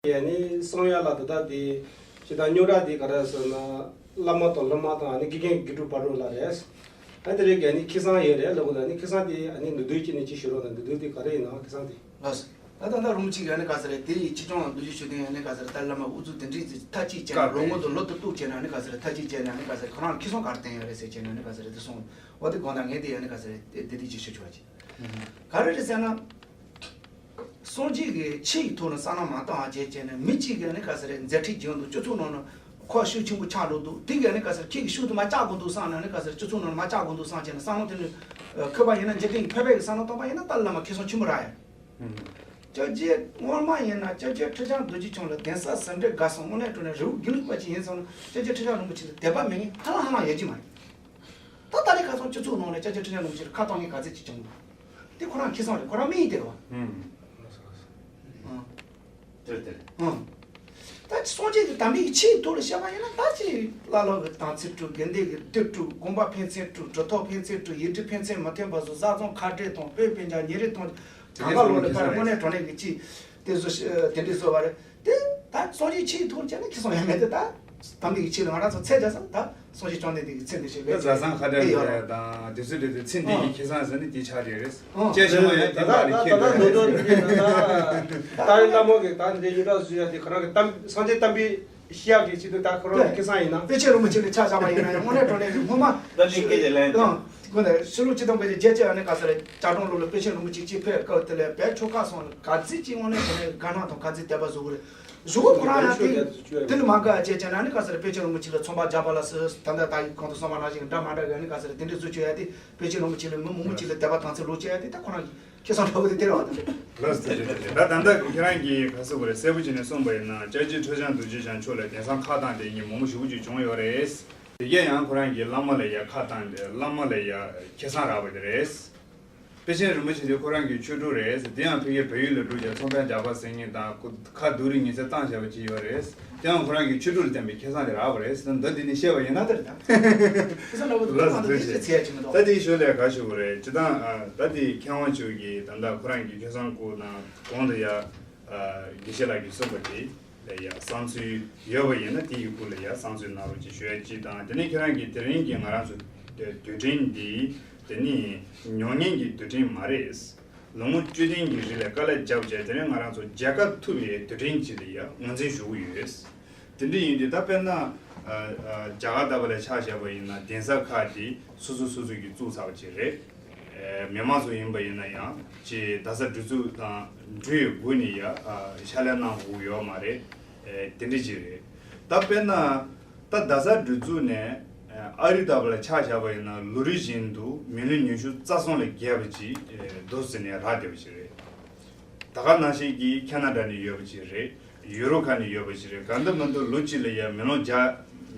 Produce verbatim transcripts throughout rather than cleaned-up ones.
ཡ་ནི་གསང་ཡ་ལ་ད་ལྟ་དེ་ཅི་ད་རྙོག་དྲ་དེ་ག་རེ་ཟེར་ན་བླ་མ་དང་སློབ་མ་དང་ཨ་ནི་དགེ་རྒན་དགེ་ཕྲུག་བར་དུ་ལ་རེད། ཨ་དེ་རེད་ཀྱི་ཨ་ནི་ཁེ་བཟང་ཡོད་རེད་ལབ་དགོས་ལ་ཨ་ནི་ཁེ་བཟང་དེ་ཨ་ནི་འདུ་འདུ་ཅི་ནས་ཅི་ཞུ་རོགས་དང་འདུ་འདུ་དེ་ག་རེ་ཡིན་ན་ཁེ་བཟང་དེ། ལགས་སོ། ད་ད་ལྟ་རུང་གཅིག་ཡ་ནི་ག་ཟེར་རེད་དེ་ཡི་ཕྱི་སྐྱོང་འདུ་རྒྱུ་ཞུ་དོན་ཡ་ནི་ག་ཟེར་རེད་ད་བླ་མ་ཨུ་ཚུགས་དེ་འདྲས་ཅིག་ཐ་ཅིག་བྱས་ན་རོགས་ངོ་དང་ལོ་དུ་གཏུག་བྱས་ན་ནི་ག་ཟེར་རེད་ཐ་ཅིག་བྱས་ན་ནི་ག་ཟེར་རེད་ཁོ་རང་ཁེ་བཟང་ག་རེ་བསྟན་ཡོད་རེད་ཟེར་བྱས་ན་ནི་ག་ཟེར་རེད་དེ་སོང་འོ་དེ་དགོངས་དག་ངས་དེ་ཡ་ནི་ག་ཟེར་རེད་དེ་དེ་ཅིག་ཞུ་ཆོག་ཅིག་ག་རེ་རེད་ཟེར་ན། སངས་རྒྱས་ཀྱི་ཆོས་ཀྱི་ཐོག་ལ་བསམ་བློ་མ་བཏང་བ་བྱས་བྱས་ནས་མི་གཅིག་གིས་ནི་ག་ཟེར་རེད་མཛད་འཕྲིན་སྦྱོང་འདུག་སྤྱི་ཚོགས་ནང་ན་ཁོ་ཤུགས་ཆེན་པོ་ཆགས་འགྲོ་འདུག་དེ་གས་ནི་ག་ཟེར་ཁྱེད་ཀྱི་ཤུགས་དུ་མ་བཅག་དགོས་འདུག་བསམ་ན་ནི་ག་ཟེར་སྤྱི་ཚོགས་ནང་ན་མ་བཅག་དགོས་འདུག་བསམ་བྱས་ནས་བསམ་བློ་དེ་ནི་ཁོས་པ་ཡིན་ན་འཇིག་རྟེན་གྱི་ཕལ་པའི་གི་བསམ་བློ་གཏོང་པ་ཡིན་ན་ཏཱ་ལའི་བླ་མ་ཁེ་བཟང་ཆེན་པོ་རག་ཡ། སྐྱབས་རྗེ་སྔོན་མ་ཡིན་ན་སྐྱབས་རྗེ་ཁྲི་བྱང་རྡོ་རྗེ་འཆང་ལ་གདན་ས་ཟུར་འབྲེལ་དགའ་སོང་དངོས་གནས་དྲང་གནས་རི་བོ་དགེ་ལུགས་པ་ཅིག་ཡིན་སོང་ན་སྐྱབས་རྗེ་ཁྲི་བྱང་རིན་པོ་ཆེ་ལ་དད་པ་མེད་མཁན་ཧ་ལམ་ཧ་ལམ་ཡོད་ཀྱི་མ་རེད། ད་ད་རེས་ཁ་སང་སྤྱི་ཚོགས་ནང་ལ་སྐྱབས་རྗེ་ཁྲི་བྱང་རིན་པོ་ཆེ་ལ་ཁ་གཏོང་མཁན་ག་ཚད་ཅིག་བྱུང་འདུག་དེ་ཁོ་རང་ཁེ་བཟང་རེད་ཁོ་རང་མི་ཡིན་དེ་རེད་བ། ཨང་། དེར་དེར། ཨང་། ད་སངས་རྒྱས་ཀྱི་དམ་པའི་ཆོས་ཐོག་ལ་བཤད་པ་ཡིན་ན་ད་ཅི་བླ་སློབ་ཀྱི་དམ་ཚིག་དཀྲུག་དགེ་འདུན་གྱི་སྡེ་དཀྲུག་དགོན་པ་ཕན་ཚུན་དཀྲུག་གྲུབ་ཐོབ་ཕན་ཚུན་དཀྲུག་ཡིག་འབྲུ་ཕན་ཚུན་མི་མཐུན་པ་བཟོ་བཟའ་ཚང་ཁ་བྲལ་དང་བོད་སྤུན་ཀྱག་ཉེ་རིང་དང་གྲངས་ཀ་ལོག་ལ་ཕར་དངོས་གནས་དྲང་གནས་ཀྱི་ཅི་དེ་བཟོ་དེ་འདྲའི་བཟོ་བ་རེད། དེ་ད་སངས་རྒྱས་ཆོས་ཐོག་བྱས་ན་ཁེ་བཟང་ཡང་མེད་དེ་ད་དམ་པའི་ཆོས་ལ་ང་རང་ཚོ་ཚད་བྱ་ས་ད་སངས་རྒྱས་བཅོམ་ལྡན་འདས་ཀྱི་ཚེ་འདི་ཞེས་པའི་ད་བཟའ་ཚང་ཁ་བྲལ་ཡོད་རེད་དང་དེ་ཚོ་འདྲ་དེ་ཚེ་འདི་ཡི་ཁེ་བཟང་ཟེར་ནི་དེ་ཆགས་བསྡད་རེད། ཨང་། སྐྱེ་ཆུང་བ་ཡང་ད་དེ་ད་འདྲ་ད་ཁེ་ད་ད་འདོད་ནོར་འདི་ད་ད་ད་རེས་བླ་མ་གི་ད་འདི་ཡི་ད་བཟོ་ཡ་དེ་ཁོ་རང་གི་གཏམ་སངས་རྒྱས་བསྟན་པའི་ཤེས་ཡག་གི་ཆེད་དུ་ད་ཁོ་རང་གི་ཁེ་བཟང་ཡིན་ན། དཔེ་ཆ་རིན་པོ་ཆེ་ལ་ཆ་བཞག་པ་ཡིན་ན་ཡང་དངོས་གནས་དྲང་གནས་ཀྱི་སྔོན་མ་ད་ལིང་ཀེ་ལེ་ལན་ཨང་། དགོན་དེ་ཕྱི་ལོ་ཆིག་སྟོང་དགུ་བརྒྱ་བརྒྱད་ཅུ་ཨ་ནི་ག་ས་རེད་བྱ་གྲོང་ལུགས་ལ་དཔེ་ཆ་རིན་པོ་ཆེ་གཅིག་ཕེབས་སྐབས་དེ་ལས་བལ་ཆོལ་ཁ་སོང་ལ་ག་ཚིག་གཅིག་དངོས་གནས་དྲང་གནས་དགའ་སྣང་དང་ག་ཚིག་དད་པ་བཟོ་གི་རེད། གཞུག་གུ་ཁོ་རང་ཡང་དེ་དེ་ལ་མ་དགའ་བྱས་བྱས་ན་ནི་ག་ས་རེད་དཔེ་ཆ་རིན་པོ་ཆེ་ལ་ཚོང་པ་རྒྱག་པ་ལ་སོགས་ད་ལྟ་ད་ཡི་གོང་དུ་གསུངས་པ་ནང་བཞིན་འདྲ་མ་འདྲ་གི་ནི་ག་ས་རེད་དེ་འདྲའི་བཟོ་བཅོས་ཡ་དེ་དཔེ་ཆ་རིན་པོ་ཆེ་ལ་མི་མང་པོ་ཅིག་ལ་དད་པ་དམ་ཚིག་ལོག་བཅོས་ཡ་དེ་ད་ཁོ་རང་གི་ཁེ་བཟང་འདྲ་བོ་དེ་སྟེར་བ་དང་། ལགས་སོ་ཐུགས་རྗེ་ཆེ། ད་ད་ལྟ་ཁྱེད་རང་གིས་ག་ཟེར་དགོས་རེད་གསལ་པོ་བྱས་ནས་གསུངས་པ་ཡིན་ན་སྐྱབས་རྗེ་ཁྲི་བྱང་རྡོ་རྗེ་འཆང་མཆོག་ལ་དེང་སང་ཁ་བཏང་དེ་ཉིད་མང་པོ་ཞེ་པོ་ཅིག་བྱུང་ཡོད་རེད། དེ་གས་ཡང་ཁོ་རང་གིས་བླ་མ་ལ་ཡ་ཁ་བཏང་དེ་བླ་མ་ལ་ཡ་ཁེ་བཟང་རག་པ་དེ་རེད། དཔེ་ཆེན་རིན་པོ་ཆེ་དེ་ཁོ་རང་གི་ཆོས་དྲུག་རེད། དེ་ཡང་ཕ་གིར་བལ་ཡུལ་ལ་བསྒྲུགས་བྱས་ཚོང་པས་རྒྱག་པ་ཟེར་མཁན་དང་ཁོ་ཁ་བསྡུ་རིགས་ཉི་ཚེ་བཏང་བཞག་པ་ཅིག་ཡོད་རེད། དེ་ཡང་ཁོ་རང་གི་ཆོས་དྲུག་ལ་བརྟེན་པའི་ཁེ་བཟང་དེ་རག་པ་རེད་ཟེར་ན་མདོ་འདི་ནས་བཤད་པ་ཡིན་ན་ད་རེད་ད། ཁེ་བཟང་འདྲ་པོ་འདུག་ལགས་སོ་ཐུགས་རྗེ་ཆེ། ད་དེའི་ཞོར་ལས་ག་ཞུ་དགོས་རེད་སྤྱི་བཏང་ད་དེ་མཁས་དབང་མཆོག་གིས་ད་ལྟ་ཁོ་རང་གི་ཁེ་བཟང་སྐོར་ནང་གོང་དུ་ཡ་དགེ་བཤེས་ལགས་ཀྱིས་གསུངས་པ་དེ། ལ་ཡ་བསམ་ཚུལ་ཡོད་པ་ཡིན་ན་དེ་ཡི་སྐོར་ལ་ཡ་བསམ་ཚུལ་གནང་རོགས་ཅེས་ཞུ་ཡ་གཅིག་དང་དེ་ནས་ཁྱེད་རང་གིས་དེ་རིང་གི་ང་རང་ཚོ་དུས་དྲན་འདི་དེ་ནི་མྱོང་ངན་གྱི་དུས་དྲན་མ་རེད། ལོ་ངོ་བཅུ་བདུན་གྱི་རིང་ལ་དཀའ་ལས་བརྒྱབ་བྱས་དེ་རིང་ང་རང་ཚོ་མཇལ་ཁ་ཐུབ་པའི་དུས་དྲན་ཅིག་ལ་ཡ་ངོས་འཛིན་ཞུ་གི་ཡོད། དེ་འདྲ་ཡིན་དུས་ད་དཔེར་ན་རྒྱ་གར་ལྟ་བུ་ལ་ཆ་བཞག་པ་ཡིན་ན་གདན་ས་ཁག་དེ་སོ་སོ་སོ་སོ་གིས་བཙུགས་ཚར་བ་ཅིག་རེད། མི་མང་ཚོ་ཡིན་པ་ཡིན་ན་ཡང་ཅིག་རྡ་ས་སྒྲིག་འཛུགས་དང་འབྲེལ་ཡོད་སྒོ་ནས་ཡ་ཕྱག་ལས་གནང་དགོས་ཡོད་མ་རེད། དེ་འདྲ་ཅིག་རེད། ད་དཔེར་ན་ད་རྡ་ས་སྒྲིག་འཛུགས་ནས་ཨ་རི་ལྟ་བུ་ལ་ཆ་བཞག་པ་ཡིན་ན་ལོ་རེ་བཞིན་དུ་མི་ལོ་ཉི་ཤུ་རྩ་གསུམ་ལས་བརྒལ་བ་ཅིག་འདུག་ཟེར་ནས་རག་བསྡད་པ་ཅིག་རེད། ད་ག་ནང་བཞིན་གྱི་ཁེ་ན་ཌ་ནས་ཡོད་པ་ཅིག་རེད། ཡུ་རོབ་ཁག་ནས་ཡོད་པ་ཞིག་རེད། གང་ལྟར་མི་འདུག་ལོ་གཅིག་ལ་ཡང་མི་ལོ་བརྒྱ་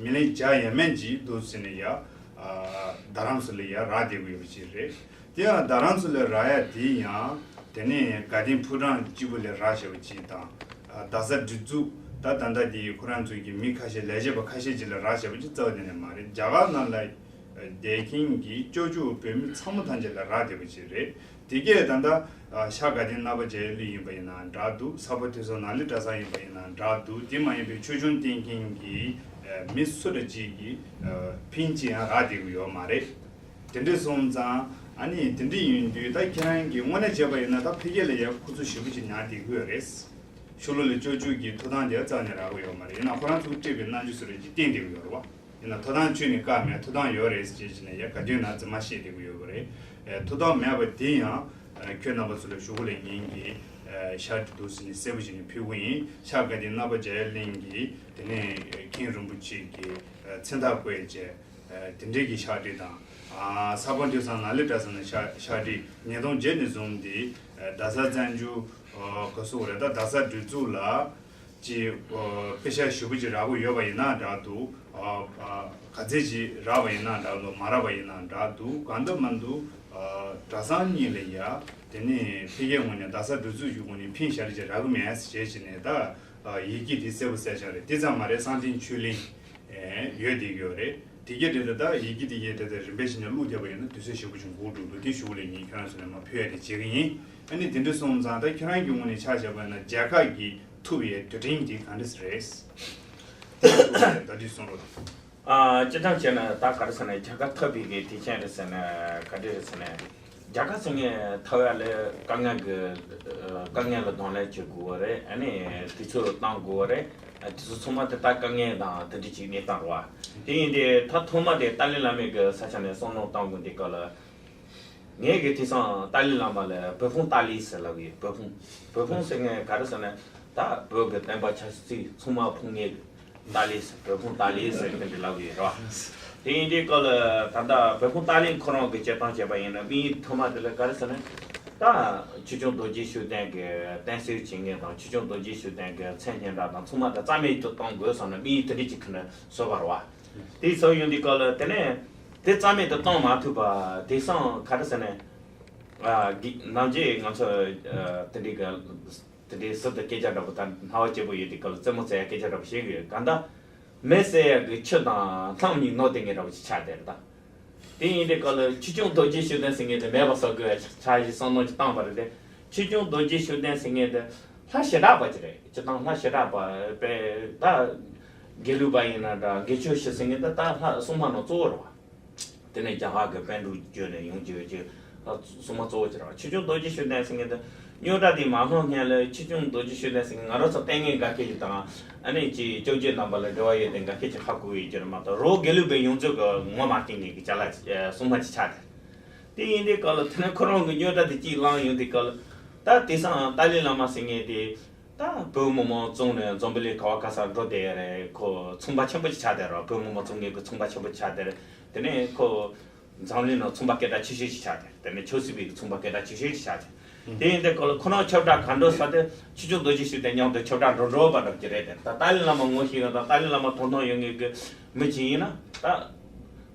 མི་ལོ་བརྒྱ་ཡས་མས་ཅིག་འདུག་ཟེར་ནས་ཡ། རྡ་རམ་ས་ལ་ཡ་རག་བསྡད་ཀྱི་ཡོད་པ་ཅིག་རེད། དེ་ཡང་རྡ་རམ་ས་ལ་རག་ཡ་དེ་ཡང་དེ་ནས་དགའ་ལྡན་ཕོ་བྲང་སྐྱིད་པོ་ལ་རག་བཞག་པ་ཅིག་དང་། རྡ་ས་སྒྲིག་འཛུགས་ད་ད་ལྟ་དེ་ཁོ་རང་ཚོ་གི་མི་ཁ་ཤས་ལས་བྱེད་པ་ཁ་ཤས་ཅིག་ལ་རག་བཞག་པ་ཅིག་རྩ་བ་ནས་མ་རེད། རྒྱ་གར་ནང་ལ་བསྡད་མཁན་གྱི་སྐྱོ་སྐྱོ་བོད་མི་ཚང་མ་ཐམས་ཅད་ལ་རག་བསྡད་པ་ཅིག་རེད། དེ་གས་ད་ལྟ་ཤར་དགའ་ལྡན་ནག་པ་རྒྱལ་གླིང་ཡིན་པ་ཡིན་ན་འདྲ་འདུག་ས་ཕོ་ཐོས་བསམ་ནང་ལི་གྲྭ་ཚང་ཡིན་པ་ཡིན་ན་འདྲ་འདུག་དེ་མ་ཡིན་པའི་ཆོས་སྐྱོང་བསྟེན་མཁན་གྱི་མི་སུ་འདྲ་ཅིག་གིས་ཕིན་ཅི་ཡང་རག་བསྡད་ཀྱི་ཡོད་མ་རེད། དེ་འདྲ་སོང་ཙང་ཨ་ནི་དེ་འདྲ་ཡིན་དུས་ད་ཁྱེད་རང་གིས་དངོས་གནས་བྱས་པ་ཡིན་ན་ད་ཕ་གི་ལ་ཡང་ཁུ་ཚུར་ཞེ་པོ་ཅིག་ཉར་བསྡད་ཀྱི་ཡོད་རེད། ཕྱི་ལོགས་ལ་སྐྱོ་སྐྱོ་གི་ཐོབ་ཐང་དེ་རྩ་ནས་རག་གི་ཡོད་མ་རེད། ཡིན་ན་ཁོ་རང་ཚོ་སྤྲད་པའི་རྣམ་འགྱུར་སུ་རེད་ཅིག་བསྟན་བསྡད་ཀྱི་ཡོད་རེད་བ། ཡིན་ན་ཐོབ་ཐང་ཁྱོན་ནས་བཀག་མེད། ཐོབ་ཐང་ཡོད་རེད་ཟེར་བྱས་ནས་ཡ་ག་དུས་ན་རྫུན་མ་བཤད་བསྡད་ཀྱི་ཡོད་པ་རེད། ཨེ་ཐོབ་ཐང་མེད་པ་དེ་ཡང་ཨེ་ཁྱོད་རྣམ་པ་ཚོ་ལ་ཞུ་གུ་ལས་ཉན་གྱི་ཨེ་ཤར་དུ་འདུག་ཟེར་ནས་གསལ་པོ་བྱས་ནས་ཕུལ་གྱི་ཡིན། ཤར་དགའ་ལྡན་རྣམ་པ་རྒྱལ་གླིང་གི་དེ་ནས་མཁན་རིན་པོ་ཆེ་གི་ཨེ་མཚན་རྟགས་བཀོད་བྱས་ཨེ་དེ་འདྲས་ཀྱི་ཕྱག་བྲིས་དང་། ཨ་ས་ཕོ་འདུས་སམ་ནཱ་ལེནྡྲ་ས་ནས་ཕྱག་ཕྱག་བྲིས་ཉིས་སྟོང་བརྒྱད་ནས་བཟུང་སྟེ་ཨེ་རྡ་ས་བཙན་བྱོལ་ཨ་ག་སུ་རེད་ད་རྡ་ས་སྒྲིག་འཛུགས་ལ། ཅིག་ཨ་དཔེ་ཆ་ཞེ་པོ་ཅིག་རག་གི་ཡོད་པ་ཡིན་ན་འདྲ་འདུག་ཨ་ཨ་ག་ཚད་ཅིག་རག་པ་ཡིན་ན་འདྲ་འདུག་མ་རག་པ་ཡིན་ན་འདྲ་འདུག་གང་འདྲ་མི་འདུག་ཨ་གྲྭ་ཚང་གཉིས་ལ་ཡ་དེ་ནས་ཕ་གིའི་ངོས་ནས་རྡ་ས་སྒྲིག་འཛུགས་ཀྱི་ངོས་ནས་ཕིན་ཞེ་དྲག་ཅིག་རག་གི་མེད་ཟེར་བྱས་ནས་ད་ཨ་ཡི་གེ་དེ་གསལ་པོ་གསལ་བཞག་རེད། དེ་ཙམ་མ་རེད། གསང་བསྟན་ཆོས་གླིང་ཨེ་ཡོད་བསྡད་ཀྱི་ཡོད་རེད། དེ་གས་དེ་ད་ད་ཡི་གེ་དེ་གས་དེ་ད་རིམ་པས་བྱས་ནས་བླུགས་བསྡད་པ་ཡིན་ན་དུས་ཚོད་ཞེ་པོ་ཅིག་འགོར་འགྲོ་འདུག་དེ་ཞུ་གི་ལས་ཉིན་ཁྱོད་རང་ཚོ་ནས་མར་ཕུལ་ཡ་དེ་བྱེད་ཀྱི་ཡིན། ཨ་ནི་དེ་འདྲ་སོང་ཙང་ད་ཁྱོད་རང་གི་ངོས་ནས་ཆ་བཞག་པ་ན་རྒྱལ་ཁབ་ཀྱི་ ཐུབ་པའི་དུས་དྲན་འདི་ག་འདྲ་ཞིག་རེད། དེ་ལ་ལྟོས་ནས་ད་དུས་གསུང་རོགས། ཨ། སྤྱིར་བཏང་བྱས་ན་ད་ག་རེ་ཟེར་ན། རྒྱལ་ཁ་ཐོབ་པའི་གི་དུས་ཆེན་རེད་ཟེར་ན་ག་འདྲ་རེད་ཟེར་ན། རྒྱལ་ཁ་ཟེར་མཁན་ཐོབ་ཡ་ལ་དཀའ་ངལ་གི་དཀའ་ངལ་ལ་གདོང་ལེན་བྱེད་དགོས་པ་རེད། ཨ་ནི་དུས་ཚོད་བཏང་དགོས་པ་རེད། དུས་ཚོད་ཚང་མ་དེ་ད་དཀའ་ངལ་དང་དེ་འདྲ་ཅིག་གནས་སྟངས་རེད་བ། དེ་ཡིན་དུས་ད་ཐོག་མ་དེ་ཏཱ་ལའི་བླ་མའི་གི་ས་ཆ་ནས་བསམ་བློ་བཏང་དགོས་དུས་སྐབས་ལ། ངས་གི་དེང་སང་ཏཱ་ལའི་བླ་མ་ལ་བོད་ཕུང་ཏཱ་ལའི་ཟེར་ལབ་ཡོད། བོད་ཕུང་། བོད་ཕུང་ཟེར་མཁན་ག་རེ་ཟེར་ན། ད་བོད་ཀྱི་བསྟན་པ་ཆབ་སྲིད་ཚང་མ་ཕུང་མཁན་གྱི་ཏཱ་ལའི་ཟེར། བོད་ཕུང་ཏཱ་ལའི་ཟེར་མཁན་དེ་ལབ་ཡོད་རེད་བ། དེ་ཡིན་དུས་སྐབས་ལ་ད་ལྟ་བོད་ཕུང་ཏཱ་ལའི་ཁོ་རང་གི་སྤྱིར་བཏང་བྱས་པ་ཡིན་ན། དམིགས་ཡུལ་ཐོག་མ་དེ་ལ་ག་རེ་ཟེར་ན། ད་ཆོས་སྐྱོང་རྡོ་རྗེ་ཤུགས་ལྡན་གྱི་བསྟན་སྲིད་བྱེད་མཁན་དང་། ཆོས་སྐྱོང་རྡོ་རྗེ་ཤུགས་ལྡན་གྱི་མཚན་སྙན་གྲགས་དང་ཚང་མ་ད་རྩ་མེད་དུ་གཏོང་དགོས་བསམ་ན། དམིགས་ཡུལ་དེ་འདྲ་ཅིག་གི་ནས་བཟོས་པ་རེད་བ། དེ་བཟོས་ཡོང་དུས་སྐབས་ལ་དེ་ནས་དེ་རྩ་མེད་དུ་གཏོང་མ་ཐུབ་པ། དེང་སང་ག་རེ་ཟེར་ན། ཨ། གི་ནམ་རྒྱུན་ང་ཚོ་ཨ་དེ་འདྲའི་གི་དེ་འདྲའི་ཟུར་དུ་སྐད་ཆ་འདྲ་པོ། ད་སྣང་བ་སྐྱིད་པོ་ཡོད་དུས་སྐབས་ལ་རྩེད་མོ་རྩེ་ཡ་སྐད་ཆ་འདྲ་པོ་བཤད་གི་ཡོད། གང་ལྟར་མི་བསད་ཡ་གི་ཆུ་དང་ལྷམ་གཉིས་ནོར་བསྡད་མཁན་འདྲ་པོ་ཅིག་ཆགས་བསྡད་རེད་ད། དེ་ཡིན་དུས་སྐབས་ལ་ཆོས་སྐྱོང་རྡོ་རྗེ་ཤུགས་ལྡན་ཟེར་མཁན་དེ་མེད་པ་བཟོ་དགོས་ཡ་ཆགས་ཞེས་བསམ་བློ་ཅིག་བཏང་བ་རེད་དེ། ཆོས་སྐྱོང་རྡོ་རྗེ་ཤུགས་ལྡན་ཟེར་མཁན་དེ་ལྷ་ཞེ་དྲག་པ་ཅིག་རེད། སྤྱིར་བཏང་ལྷ་ཞེ་དྲག་པ་དཔེ་ད་དགེ་ལུགས་པ་ཡིན་ན་འདྲ། དགེ་ཆོས་ཞུ་ཟེར་མཁན་དེ་ད་ལྷ་སྲུང་མ་ནང་གཙོ་བོ་རེད་བ། དེ་ནས་རྒྱ་གར་གྱི་པཎ་གྲུབ་བརྒྱུད་ནས་ཡོང་རྒྱུ་ཡོད་ཀྱི་སྲུང་མ་གཙོ་བོ་ཅིག་རེད་བ། ཆོས་སྐྱོང་རྡོ་རྗེ་ཤུགས་ལྡན་ཟེར་མཁན་དེ་རྙོག་དྲ་དེ་མ་སློང་སྔོན་ལ། ཆོས་སྐྱོང་རྡོ་རྗེ་ཤུགས་ལྡན་ཟེར་མཁན་ང་རང་ཚོ་ལྟས་ངན་འགའ་ཤས་ཀྱི་དང་། ཨ་ནི་ཅིག་སྐྱབས་རྗེ་རྣམ་པ་ལ་འབྲེལ་བ་ཡོད་དེ་འགའ་ཤས་ཀྱིས་ཧ་གོ་ཡོད་ཀྱི་རེད་མ་གཏོགས། རོ་དགེ་ལུགས་པའི་ཡོངས་རྫོགས་ཀྱི་ངོ་མ་བསྟན་མཁན་གྱི་ཅ་ལག་ཨ་སྲུང་མ་ཅིག་ཆགས་ཏེ། དེ་ཡིན་དུས་སྐབས་ལ་དེ་ནས་ཁོ་རང་གི་རྙོག་དྲ་དེ་གཅིག་བསླངས་ཡོང་དུས་སྐབས་ལ། ད་དེང་སང་ཏཱ་ལའི་བླ་མ་ཟེར་མཁན་དེ་ད་བོད་མི་མང་བཙོང་ནས་འཛམ་བུ་གླིང་ག་བ་ག་སར་འགྲོ་བསྡད་ཡ་རེད། ཁོ་ཚོང་པ་ཆེན་པོ་ཅིག་ཆགས་བསྡད་རེད། བོད་མི་མང་བཙོང་མཁན་གྱི་ཚོང་པ་ཆེན་པོ་ཅིག་ཆགས་བསྡད་རེད། དེ་ནས་ཁོ་འཛམ་གླིང་ནང་ཚོང་པ་སྐད་གྲགས་ཆེ་ཤོས་ཅིག་ཆགས་བསྡད་རེད། དེ་ནས་ཆབ་སྲིད་པའི་ཚོང་པ་སྐད་གྲགས་ཆེ་ཤོས་ཅིག་ཆགས་བསྡད་རེད། དེ་ཡིན་དུས་སྐབས་ལ་ཁོ་རང་ཁྱབ་བསྒྲགས་ག་འདྲ་ཟེར་དུས། ཆོས་སྐྱོང་རྡོ་རྗེ་ཤུགས་ལྡན་མཉམ་དུ་ཁྱབ་བསྒྲགས་འགྲོ་འགྲོ་བ་འདྲ་ཅིག་རེད་དེ། ད་ཏཱ་ལའི་བླ་མ་ངོ་ཤེས་ཡོད་དང་ཏཱ་ལའི་བླ་མ་དོ་སྣང་ཡོད་མཁན་གྱི་མི་ཅིག་ཡིན་ན། ད་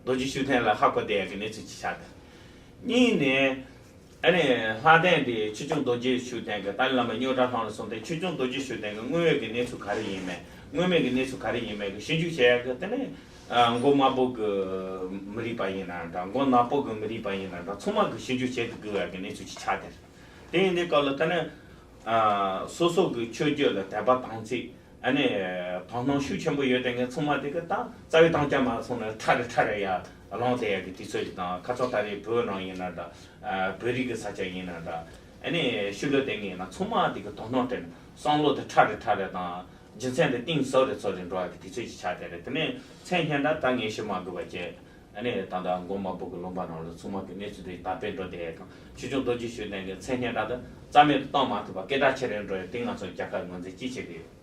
རྡོ་རྗེ་ཤུགས་ལྡན་ལ་ཧ་གོ་བསྡད་ཡ་གི་གནས་ཚུལ་ཅིག་ཆགས་བསྡད། གཉིས་ནས། ཨ་ནི་ལྷ་ལྡན་དེ་ཆོས་སྐྱོང་རྡོ་རྗེ་ཤུགས་ལྡན་གྱིས་ཏཱ་ལའི་བླ་མ་རྙོག་དྲ་བསླངས་ནས་སོང་སྟེ། ཆོས་སྐྱོང་རྡོ་རྗེ་ཤུགས་ལྡན་གྱི་དངོས་ཡོད་ཀྱི་གནས་ཚུལ་ག་རེ་ཡིན་མིན། དངོས་མེད་ཀྱི་གནས་ཚུལ་ག་རེ་ཡིན་མིན་གྱི་ཞིབ་འཇུག་བྱེད་ཡག་གི། དེ་ནས་ཨ་མགོ་དམར་པོ་གི་མི་རིགས་པ་ཡིན་ན་འདྲ། མགོ་ནག་པོ་གི་མི་རིགས་པ་ཡིན་ན་འདྲ། ཚང་མ་གིས་ཞིབ་འཇུག་བྱེད་དུ་དགོས་ཡག་གི་གནས་ཚུལ་ཅིག་ཆགས་བསྡད། དེ་ཡིན་དུས་སྐབས་ལ་དེ་ནས་ཨ་སོ་སོ་གི་ཆོས་བརྒྱུད་ལ་དད་པ་དམ་ཚིག་ཨ་ནི་དོ་སྣང་ཤུགས་ཆེན་པོ་ཡོད་དེ་ངས་ཚང་མ་དེ་གི་ད་རྩ་བའི་དང་རྐྱང་མ་སོང་ནས་ཁྲ་རེ་ཁྲ་རེ་ཡར་ལངས་བསྡད་ཡག་གི་དུས་ཚོད་ཅིག་དང་། ཁ་སང་ད་རེས་བོད་ནང་ཡིན་ན་འདྲ། ཨ་བོད་རིགས་ཀྱི་ས་ཆ་ཡིན་ན་འདྲ། ཨ་ནི་ཤུལ་ལུས་དེ་ངས་ན་ཚང་མ་དེ་གི་དོ་སྣང་སྤྲད་ནས་བསམ་བློ་དེ་ཁྲ་རེ་ཁྲ་རེ་དང་རྒྱུ་མཚན་དེ་གཏིང་ཟབ་རེ་ཚོ་རེ་འགྲོ་ཡག་གི་དུས་ཚོད་ཅིག་ཆགས་བསྡད་རེད། དེ་ནས་མཚན་སྙན་གྲགས་ད་ངས་ཞུ་མ་དགོས་པ་བྱས། ཨ་ནི་ད་ལྟ་མགོ་དམར་པོ་གི་ལུང་པ་ནང་ལ་ཚང་མ་གི་གནས་ཚུལ་དེ་དར་སྤེལ་འགྲོ་བསྡད་ཡག་དང་། ཆོས་སྐྱོང་རྡོ་རྗེ་ཤུགས་ལྡན་གྱི་མཚན་སྙན་གྲགས་དེ་རྩ་མེད་དུ་གཏོང་མ་ཐུབ་པ། སྐད་གྲགས་ཆེ་རུ་འགྲོ་ཡག་དེ་ང་ཚོ་རྒྱལ་ཁ་ངོས་འཛིན་ཅི་བྱེད་ཀྱི་ཡོད།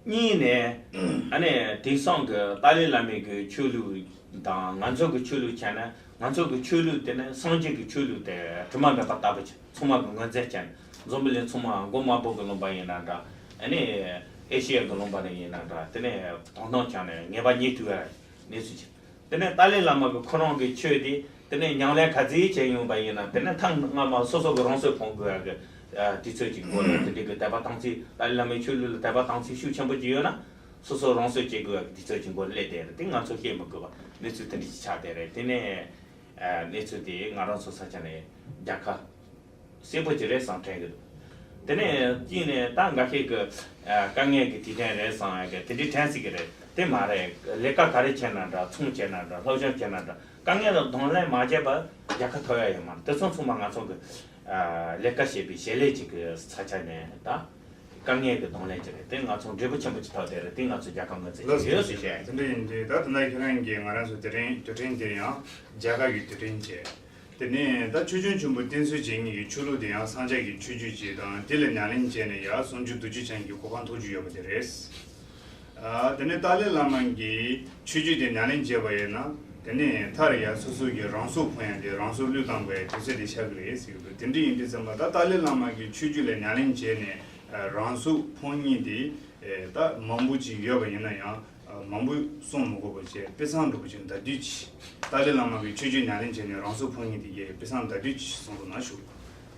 གཉིས་ནས། ཨ་ནི་དེང་སང་གི་ཏཱ་ལའི་བླ་མའི་གི་ཆོས་ལུགས་དང་ང་ཚོ་གི་ཆོས་ལུགས་བྱས་ན། ང་ཚོ་གི་ཆོས་ལུགས་དེ་ནི་སངས་རྒྱས་ཀྱི་ཆོས་ལུགས་དེ་དྲི་མ་མེད་པ་ལྟ་བུ་ཅིག་ཚང་མ་གི་ངོས་འཛིན་བྱས་ནས། འཛམ་བུ་གླིང་ཚང་མ་མགོ་དམར་པོ་གི་ལུང་པ་ཡིན་ན་འདྲ། ཨ་ནི་ཨེ་ཤི་ཡ་གི་ལུང་པ་ནས་ཡིན་ན་འདྲ། དེ་ནས་དོ་སྣང་བྱས་ནས་ངེས་པ་རྙེད་ཐུབ་ཡ་གནས་ཚུལ་ཅིག་དེ་ནས་ཏཱ་ལའི་བླ་མ་གི་ཁོ་རང་གི་ཆོས་དེ་དེ་ནས་ཉམས་ལེན་ག་ཚོད་བྱས་ཡོང་པ་ཡིན་ན། དེ་ནས་ཐེངས་སྔ་མ་སོ་སོ་གི་རང་སྲོག་ཕུང་དགོས་ཡག་གི་ཨ་དུས་ཚོད་ཅིག་འགོར་ལ། དེ་འདྲའི་གི་དད་པ་དམ་ཚིག་ཏཱ་ལའི་བླ་མའི་ཆོས་ལུགས་ལ་དད་པ་དམ་ཚིག་ཤུགས་ཆེན་པོ་ཅིག་ཡོད་ན། སོ་སོ་རང་སྲོག་བཅད་དགོས་ཡག་གི་དུས་ཚོད་ཅིག་འགོར་སླེབས་བསྡད་རེད། དེ་ང་ཚོ་བཤད་མི་དགོས་པ་གནས་ཚུལ་དེ་འདྲ་ཅིག་ཆགས་བསྡད་རེད། དེ་ནས་ཨ་གནས་ཚུལ་དེ་ང་རང་ཚོ་ས་ཆ་ནས་རྒྱལ་ཁ་གསལ་པོ་ཅིག་རེད་བསམ་དྲན་གྱི་འདུག་དེ་ནས་གཅིག་ནས་ད་འགའ་ཤས་ཀྱིས་ཨ་དཀའ་ངལ་གྱི་དུས་དྲན་རེད་བསམ་ཡག་གི་དེ་འདྲའི་དྲན་སྲིད་ཀྱི་རེད། དེ་མ་རེད། ལས་ཀ་ག་རེ་བྱས་ན་འདྲ། ཚོང་བྱས་ན་འདྲ། སློབ་སྦྱོང་བྱས་ན་འདྲ། དཀའ་ངལ་ལ་གདོང་ལེན་མ་བྱས་པར་རྒྱལ་ཁ་ཐོབ་ཡ་ཡོད་མ་རེད། དེ་ཚོ་ཚང་མ་ང་ཚོ་གི་ཨ་ལས་ཀ་བྱེད་པའི་བྱེད་ལས་ཅིག་གི་ས་ཆ་ནས་ད་དཀའ་ངལ་གྱི་གདོང་ལེན་ཅིག་རེད། དེ་ང་ཚོ་འབྲས་བུ་ཆེན་པོ་ཅིག་ཐོབ་བསྡད་རེད། དེ་ང་ཚོ་རྒྱལ་ཁ་ངོས་འཛིན་བྱེད་ཀྱི་ཡོད་ཟེར་བཤད། དེ་འདྲ་ཡིན་དུས་ད་ད་ལྟ་ཁྱེད་རང་གིས་ང་རང་ཚོ་དེ་རིང་དུས་དྲན་དེ་ཡང་རྒྱལ་ཁ་གི་དུས་དྲན་བྱས། དེ་ནས་ད་ཆོས་སྐྱོང་ཆེན་པོ་བསྟེན་གསོལ་བྱེད་མཁན་གྱི་ཆོས་ལུགས་དེ་ཡང་སངས་རྒྱས་ཀྱི་ཆོས་བརྒྱུད་ཅིག་དང་། དེ་ལ་ཉམས་ལེན་བྱས་ནས་ཡར་ཟུང་འཇུག་བདུད་རྩི་ཅན་གྱི་གོ་འཕང་ཐོབ་རྒྱུ་ཡོད་པ་དེ་རེད། ཨ་དེ་ནས་ཏཱ་ལའི་བླ་མ་གིས་ཆོས་བརྒྱུད་དེ་ཉམས་ལེན་བྱས་པ་ཡིན་ན། དེ་ནས་མཐར་ཡར་སོ་སོ་གི་རང་སྲོག་ཕུང་ཡ་དེ། རང་སྲོག་བློས་བཏང་དགོས་ཡ་དུས་ཚོད་དེ་ཤར་གི་རེད་ཟེར་གི་འདུག་དེ་འདྲ་ཡིན་དུས་ཙམ་པ་ད་ཏཱ་ལའི་བླ་མ་གིས་ཆོས་བརྒྱུད་ལ་ཉམས་ལེན་བྱས་ནས་རང་སྲོག་ཕུང་མཁན་དེ་ད་མང་པོ་ཅིག་ཡོད་པ་ཡིན་ན་ཡང་། མང་པོ་གསུང་མི་དགོས་པ་བྱས། དཔེ་བཟང་འདྲ་པོ་ཅིག་ད་དུས་ཀྱི་ཏཱ་ལའི་བླ་མ་གིས་ཆོས་བརྒྱུད་ཉམས་ལེན་བྱས་ནས་རང་སྲོག་ཕུང་མཁན་དེ་གའི་དཔེ་བཟང་ད་དུས་ཀྱི་གསུང་རོགས་གནང་ཞུ།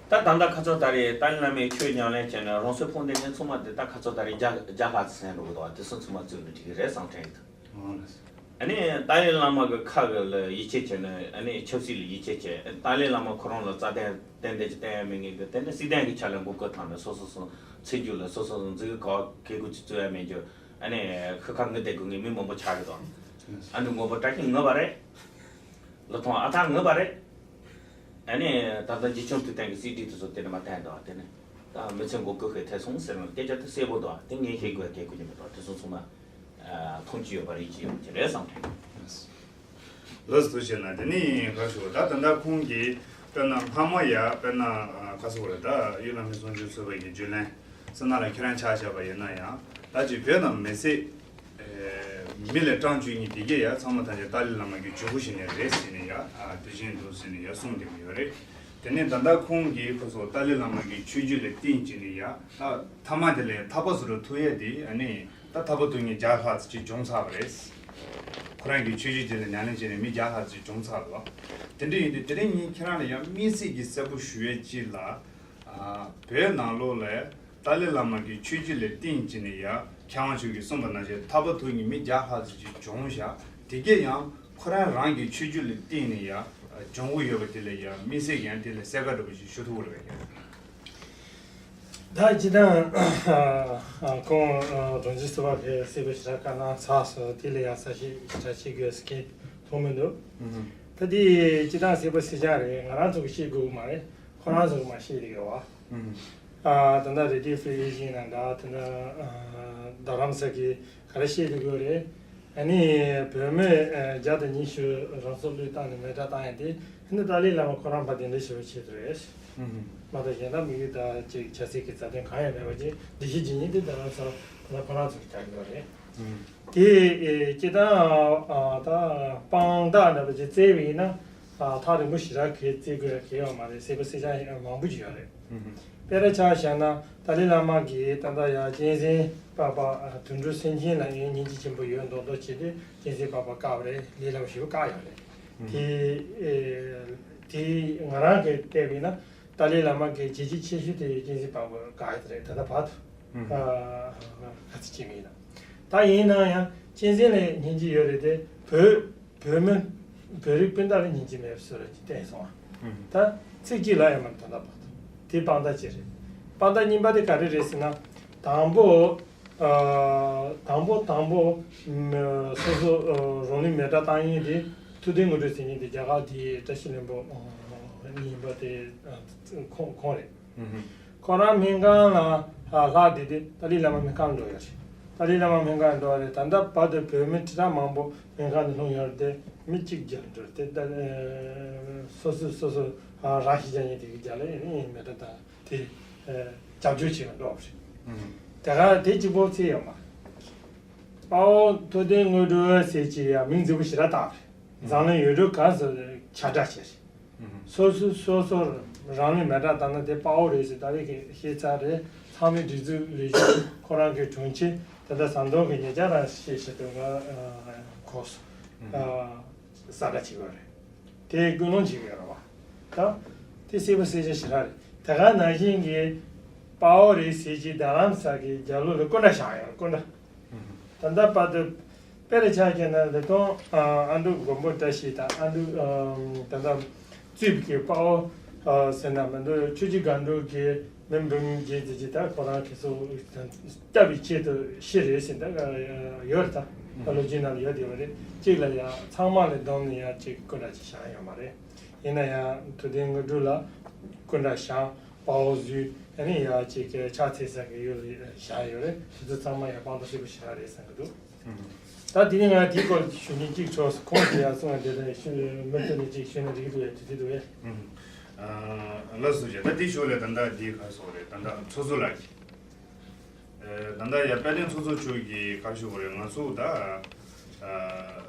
ད་ད་ལྟ་ཁ་ཚོ་ད་རེས་ཏཱ་ལའི་བླ་མའི་ཆོས་ཉམས་ལེན་བྱས་ནས་རང་སྲོག་ཕུང་བསྡད་མཁན་ཚང་མ་དེ་ད་ཁ་ཚོ་ད་རེས་བརྒྱ་བརྒྱ་ལྷག་ཙམ་ཟིན་འགྲོ་གི་འདུག་བ། དེ་ཚོ་ཚང་མ་བཙུགས་ནས་འགྲིག་གི་རེད་བསམ་དྲན་གྱི་འདུག་ཨང་། ཨ་ནི་ཏཱ་ལའི་བླ་མ་གི་ཁ་གི་ལ་ཡིད་ཆེས་བྱས་ནས། ཨ་ནི་ཆབ་སྲིད་ལ་ཡིད་ཆེས་བྱས། ཏཱ་ལའི་བླ་མ་ཁོ་རང་ལ་རྩ་དོན་ཏན་ཏན་ཅིག་བསྟན་ཡ་མེད་མཁན་གྱི། དེ་ནི་སྲིད་དོན་གྱི་ཆ་ལ་མགོ་སྐོར་བཏང་ནས། སོ་སོ་སོ་ཚེ་མཇུག་ལ་སོ་སོ་སོ་མཛུབ་གུ་ཁ་གི་གུ་ཅིག་བཙུགས་ཡ་མེད་རྒྱུ། ཨ་ནི་ཤི་ཁ་ངུ་བསྡད་དགོས་མཁན་མི་མང་པོ་ཆགས་ཀྱི་འདུག། ཨ་འབྲུག་མགོན་པོ་བཀྲ་ཤིས་ངུ་བ་རེད། ལི་ཐང་ཨ་ཐར་ངུ་བ་རེད། ཨ་ནི་ད་ལྟ་རྒྱལ་སྤྱིའི་ཐོག་སྟེང་གི་སྲིད་ཁྲིམས་དེ་ཚོ་དེ་ནས་མར་བཏོན་འདུག། དེ་ནས་ད་མི་ཚེ་མགོ་སྐོར་ཞིག་ཐེབས་སོང་ཟེར་ནས། སྐད་ཆ་དེ་གསལ་པོ་འདུག། དེ་ངས་བཤད་དགོས་གལ་ཁུ་ཅི་མི་འདུག། དེ་ཚོ་ཚང་མ་མཐོང་རྒྱུ་ཡོད་པ་རེད། ཅི་ཡོད་ཀྱི་རེད་བསམ་དྲན། ལགས་སོ། ཐུགས་རྗེ་གནང་། དེ་ནས་ག་ཞུ། ད་ད་ལྟ་ཁོང་གིས་དཔེར་ན་སྔ་མ་ཡ། དཔེར་ན་ག་ཟེར་དགོས་རེད། ད་གཡུ་ལྷ་མི་བཟང་སྤྱོད་ཚོགས་པའི་གི་བརྒྱུད་ལམ་ཟེར་ན་ལ་ཁྱེད་རང་ཆ་བཞག་པ་ཡིན་ན་ཡང་། ད་ཅིག་བོད་ནང་མི་སེར་མི་ལས་གྲངས་བཅུ་གཉིས་དེ་གས་ཡ་ཚང་མ་ཐམས་ཅད་ཏཱ་ལའི་བླ་མ་གི་ཇུས་འགོད་བྱས་ནས་རེད་ཟེར་ནས་ཡ། ཨ་དེ་བཞིན་འདུག་ཟེར་ནས་ཡ་གསུངས་བསྡད་ཀྱི་ཡོད་རེད། དེ་ནས་ད་ལྟ་ཁོང་གིས་ཁོ་ཚོ་ཏཱ་ལའི་བླ་མ་གི་ཆོས་བརྒྱུད་ལ་བརྟེན་བྱས་ནས་ཡ། ད་མཐའ་མ་དེ་ལ་ཐར་པ་ཟེར་རུ་ཐུག་ཡ་དེ། ཨ་ནི་ད་ཐར་པ་ཐུག་མཁན་བརྒྱ་ལྷག་ཙམ་ཅིག་བྱུང་ཚར་བ་རེད། ཁོ་རང་གི་ཆོས་བརྒྱུད་དེ་ལ་ཉམས་ལེན་བྱས་ནས་མི་བརྒྱ་ལྷག་ཙམ་བྱུང་ཚར་བ། དེ་འདྲ་ཡིན་དུས་དེ་རིང་ངས་ཁྱེད་རང་ལ་ཡང་དམིགས་བསལ་གྱི་གསལ་པོ་ཞུ་ཡས་ཅིག་ལ། ཨ་བོད་ནང་ལོགས་ལ་ཏཱ་ལའི་བླ་མ་གི་ཆོས་བརྒྱུད་ལ་བརྟེན་བྱས་ནས་ཡ། མཁས་དབང་མཆོག་གིས་གསུངས་པ་ནང་བཞིན་ཐར་པ་ཐུག་མཁན་མི་བརྒྱ་ལྷག་ཙམ་ཅིག་བྱུང་བཞག། དེ་གས་ཡང་ཁོ་རང་རང་གི་ཆོས་བརྒྱུད་ལ་བརྟེན་ནས་ཡ་བྱུང་གི་ཡོད་པ་དེ་ལ་ཡ་དམིགས་བསལ་གྱི་ཡང་དེ་ལ་གསལ་ཁ་འདྲ་པོ་ཞིག་ཞུ་ཐུབ་ཀྱི་རེད་པས། ད་སྤྱིར་བཏང་ཁོང་རྡོ་རྗེ་སེམས་དཔའ་གིས་གསལ་པོ་ཞེ་དྲག་བཀའ་གནང་ཚར་སོང་། དེ་ལ་ཡང་གསལ་བཤད་ཞེ་དྲག་བྱེད་དགོས་ཟེར་མཁན་མཐོང་མི་འདུག། ད་དེ་སྤྱིར་བཏང་གསལ་པོ་གསལ་རྐྱང་རེད། ང་རང་ཚོ་གིས་ཤེས་དགོས་ཀྱི་མ་རེད། ཁོ་རང་ཚོ་གིས་མར་ཤེས་བསྡད་ཀྱི་ཡོད་པ། ཨ་ད་ལྟ་རེ་ཌི་ཡོ་ཧྥི་རི་ཟིན་ན་འདྲ། ད་ལྟ་ཨ་རྡ་རམ་ས་གིས་ག་རེ་བཤད་བསྡད་ཀྱི་ཡོད་རེད། ཨ་ནི་བོད་མི་ཨ་བརྒྱ་དང་ཉི་ཤུ་རང་སྲོག་བློས་བཏང་ནས་མེ་སྲེག་བཏང་ཡ་དེ། ཨ་ནི་ཏཱ་ལའི་བླ་མ་ཁོ་རང་ཕར་གདན་འདྲེན་བྱེད་པའི་ཆེད་དུ་རེད། ཨུ་ཧུ། མ་གཏོགས་གཞན་དག་དམིགས་ཡུལ་དང་ཅིག་བྱ་སྲིད་ཀྱི་རྩ་དོན་གང་ཡང་མེད་པ་ཅིག། སྒྲིག་གཞི་བརྗེ་མཁན་དེ་རྡ་རམ་ས་ལ་ཁོ་རང་ཚོ་གིས་བྱ་གི་ཡོད་རེད། ཨུ་ཧུ། དེ་ཨེ་སྤྱིར་བཏང་ཨ་ད་དཔང་རྟགས་འདྲ་པོ་ཅིག་བཙལ་བ་ཡིན་ན། ཨ་ཐག་རིང་པོ་ཞེ་དྲག་གི་བཙལ་དགོས་ཡ་གང་ཡང་ཡོད་མ་རེད། གསལ་པོ་གསལ་རྐྱང་མང་པོ་ཅིག་ཡོད་རེད། ཨུ་ཧུ། དཔེར་ན་ཆ་བཞག་ན་ཏཱ་ལའི་བླ་མ་གིས་ད་ལྟ་ཡ་གཅན་གཟན་པགས་པ་ཨ་དོན་གྲུབ་སེང་ཆེན་ལ་ཡང་སྙིང་རྗེ་ཆེན་པོ་ཡོད་མདོག་མདོག་བྱས་ཏེ་གཅན་གཟན་པགས་པ་བཀག་པ་རེད། ལས་སླ་པོ་ཞེ་པོ་བཀག་ཡོད་རེད། ཨུ་ཧུ། དེ་ཨེ་དེ་ང་རང་གིས་བལྟས་པ་ཡིན་ན། ཏཱ་ལའི་བླ་མ་གི་བྱས་རྗེས་ཆེ་ཤོས་དེ་གཅན་གཟན་པགས་པ་བཀག་ཡ་དེ་རེད། ད་ལྟ་བར་དུ། ཨུ་ཧུ། ཨ་ག་ཚོད་བྱས་མིན་ཡིན་ན། ད་ཡིན་ན་ཡང་གཅན་གཟན་ལ་སྙིང་རྗེ་ཡོད་རེད་དེ། བོད་བོད་མི་བོད་རིགས་སྤུན་ཟླ་ལ་སྙིང་རྗེ་མེད་པའི་བཟོ་འདྲ་ཅིག་བསྟན་སོང་བ། ཨུ་ཧུ། ད་ཚིག་གཅིག་ལ་ཡང་མ་ད་ལྟ་བར་དུ། དེ་དཔང་རྟགས་གཅིག་རེད། དཔང་རྟགས་གཉིས་པ་དེ་ག་རེ་རེད་ཟེར་ན། དང་པོ། ཨ་དང་པོ་དང་པོ་མ་སོ་སོ་ཨ་རང་ལུས་མེ་སྲེག་བཏང་མཁན་དེ་ཐུབ་བསྟན་དངོས་གྲུབ་ཟེར་མཁན་དེ་རྒྱ་གར་དེའི་བཀྲ་ཤིས་ལྷུན་པོ་ཨ་ཡིན་པ་དེ་ཨ་ཁོང་ཁོང་རེད། ཨུ་ཧུ། ཁོ་རང་སྨན་ཁང་ལ་ཨ་ལྷག་བསྡད་དེ་ཏཱ་ལའི་བླ་མ་སྨན་ཁང་འགྲོ་ཡ་རེད། ཏཱ་ལའི་བླ་མ་སྨན་ཁང་འགྲོ་བ་རེད། ད་ལྟ་བར་དུ་བོད་མི་ཁྲི་ཕྲག་མང་པོ་སྨན་ཁང་དུ་ལྷུང་ཡོད་རེད་དེ། མི་གཅིག་རྒྱལ་འགྲོ་རེད་དེ། ད་ཨ་སོ་སོ་སོ་སོ་ཨ་རང་ཤི་རྒྱག་མཁན་དེ་གི་རྒྱ་ལ་ཡིན་མེད་ད་ད། དེ་ཨ་རྒྱབ་སྐྱོར་བྱེད་པ་འགྲོ་བ་རེད། ཨུ་ཧུ། དེ་ག་དེ་གཅིག་པོ་ཚད་ཡོད་མ་རེད། དཔའ་བོ་ཐུབ་བསྟན་དངོས་གྲུབ་ཟེར་གྱི་ཡ་མིང་རྫིག་པོ་ཞེ་དྲག་བཏགས་པ་རེད། འཛམ་གླིང་ཡུལ་གྲུ་གང་སར་ཁྱབ་བསྒྲགས་བྱས་རེད། ཨུ་ཧུ། སོ་སོ་སོ་སོ་རང་ལུས་མེ་སྲེག་བཏང་ན་དེ་དཔའ་བོ་རེད་ཟེར་ད་རེས་ཀྱི་ཤེས་ཚར་རེད། ཚང་མས་སྒྲིག་འཛུགས་ལས་གཞི་ཁོ་རང་གི་དྲུང་ཆེ་ད་ལྟ་ཟམ་གདོང་གིས་ཉེ་ཆར་རང་བཤད་བཤད་དུས་ང་ཨ་གོ་སོང་། ཨུ་ཧུ། ཨ་གསལ་བསྒྲགས་བྱེད་དགོས་རེད། དེ་ཀུན་སློང་བྱེད་དགོས་རེད་བ། ད་དེ་གསལ་པོ་གསལ་རྐྱང་ཞེ་དྲག་རེད། དེ་ག་ནང་བཞིན་གྱི་དཔའ་བོ་རེད་ཟེར་གྱི་རྡ་རམ་ས་གི་རྒྱབ་ལོགས་ལ་སྐུ་འདྲ་བཞེངས་ཡོད། སྐུ་འདྲ། ད་ལྟ་བར་དུ་དཔེར་ཆ་བཞག་ན་ལི་ཐང་ཨ་ཨ་འབྲུག་མགོན་པོ་བཀྲ་ཤིས་དང་ཨ་འབྲུག་ཨ་ད་ལྟ་རྩིབ་ཀྱི་དཔའ་བོ་ཨ་ཟེར་ན་མི་འདུག། ཆོས་རྗེ་སྒང་དྲུག་གི་མི་འབུམ་བརྒྱད་ཙམ་ཅིག་ད་ཁོ་རང་ཁྱེད་ཚོ་སྐྱབས་ཀྱི་ཆེད་དུ་ཤི་རེད་ཟེར་ད་ཡོད་རེད། ད་ད་ལོ་རྒྱུས་ནང་ལ་ཡོད་བསྡད་པ་རེད། གཅིག་ལ་ཡང་ཚང་མ་ལ་བསྡོམས་ནས་ཡང་གཅིག་སྐུ་འདྲ་ཅིག་བཞེངས་ཡོད་མ་རེད། ཡིན་ན་ཡང་ཐུབ་བསྟན་དངོས་གྲུབ་ལ་སྐུ་འདྲ་བཞེངས། དཔའ་བོ་བཟོས། ཨ་ནི་ཡང་གཅིག་གི་ཕྱག་འཚལ་ས་གི་ཡུལ་ལ་བཞེངས་ཡོད་རེད། དེ་ཚོ་ཚང་མ་ཡང་དཔང་རྟགས་གསལ་པོ་ཞེ་དྲག་རེད་བསམ་གྱི་འདུག། ཨུམ། ད་དེ་ནས་ང་དེའི་སྐོར་ཞུ་མཁན་གཅིག་ཚོགས་སུ་ཁོང་གིས་ཡང་གསུངས་པ་དེ་ལ་ཞུ་མུ་མཐུད་ནས་གཅིག་ཞུས་ན་འགྲིག་གི་འདུག་ཡ། དུས་ཚོད་འདུག་ཡ། ཨུམ། ཨ་ལགས་སོ་བྱས། ད་དེ་ཞོར་ལ་ད་ལྟ་འདི་ག་སོགས་རེད། ད་ལྟ་ཚོགས་གཙོ་ལགས་ཀྱིས། ཨེ་ད་ལྟ་ཡ་དཔལ་ལྡན་ཚོགས་གཙོ་མཆོག་གིས་ག་རེ་ཞུ་དགོས་རེད། ང་ཚོ་ད་ཨ་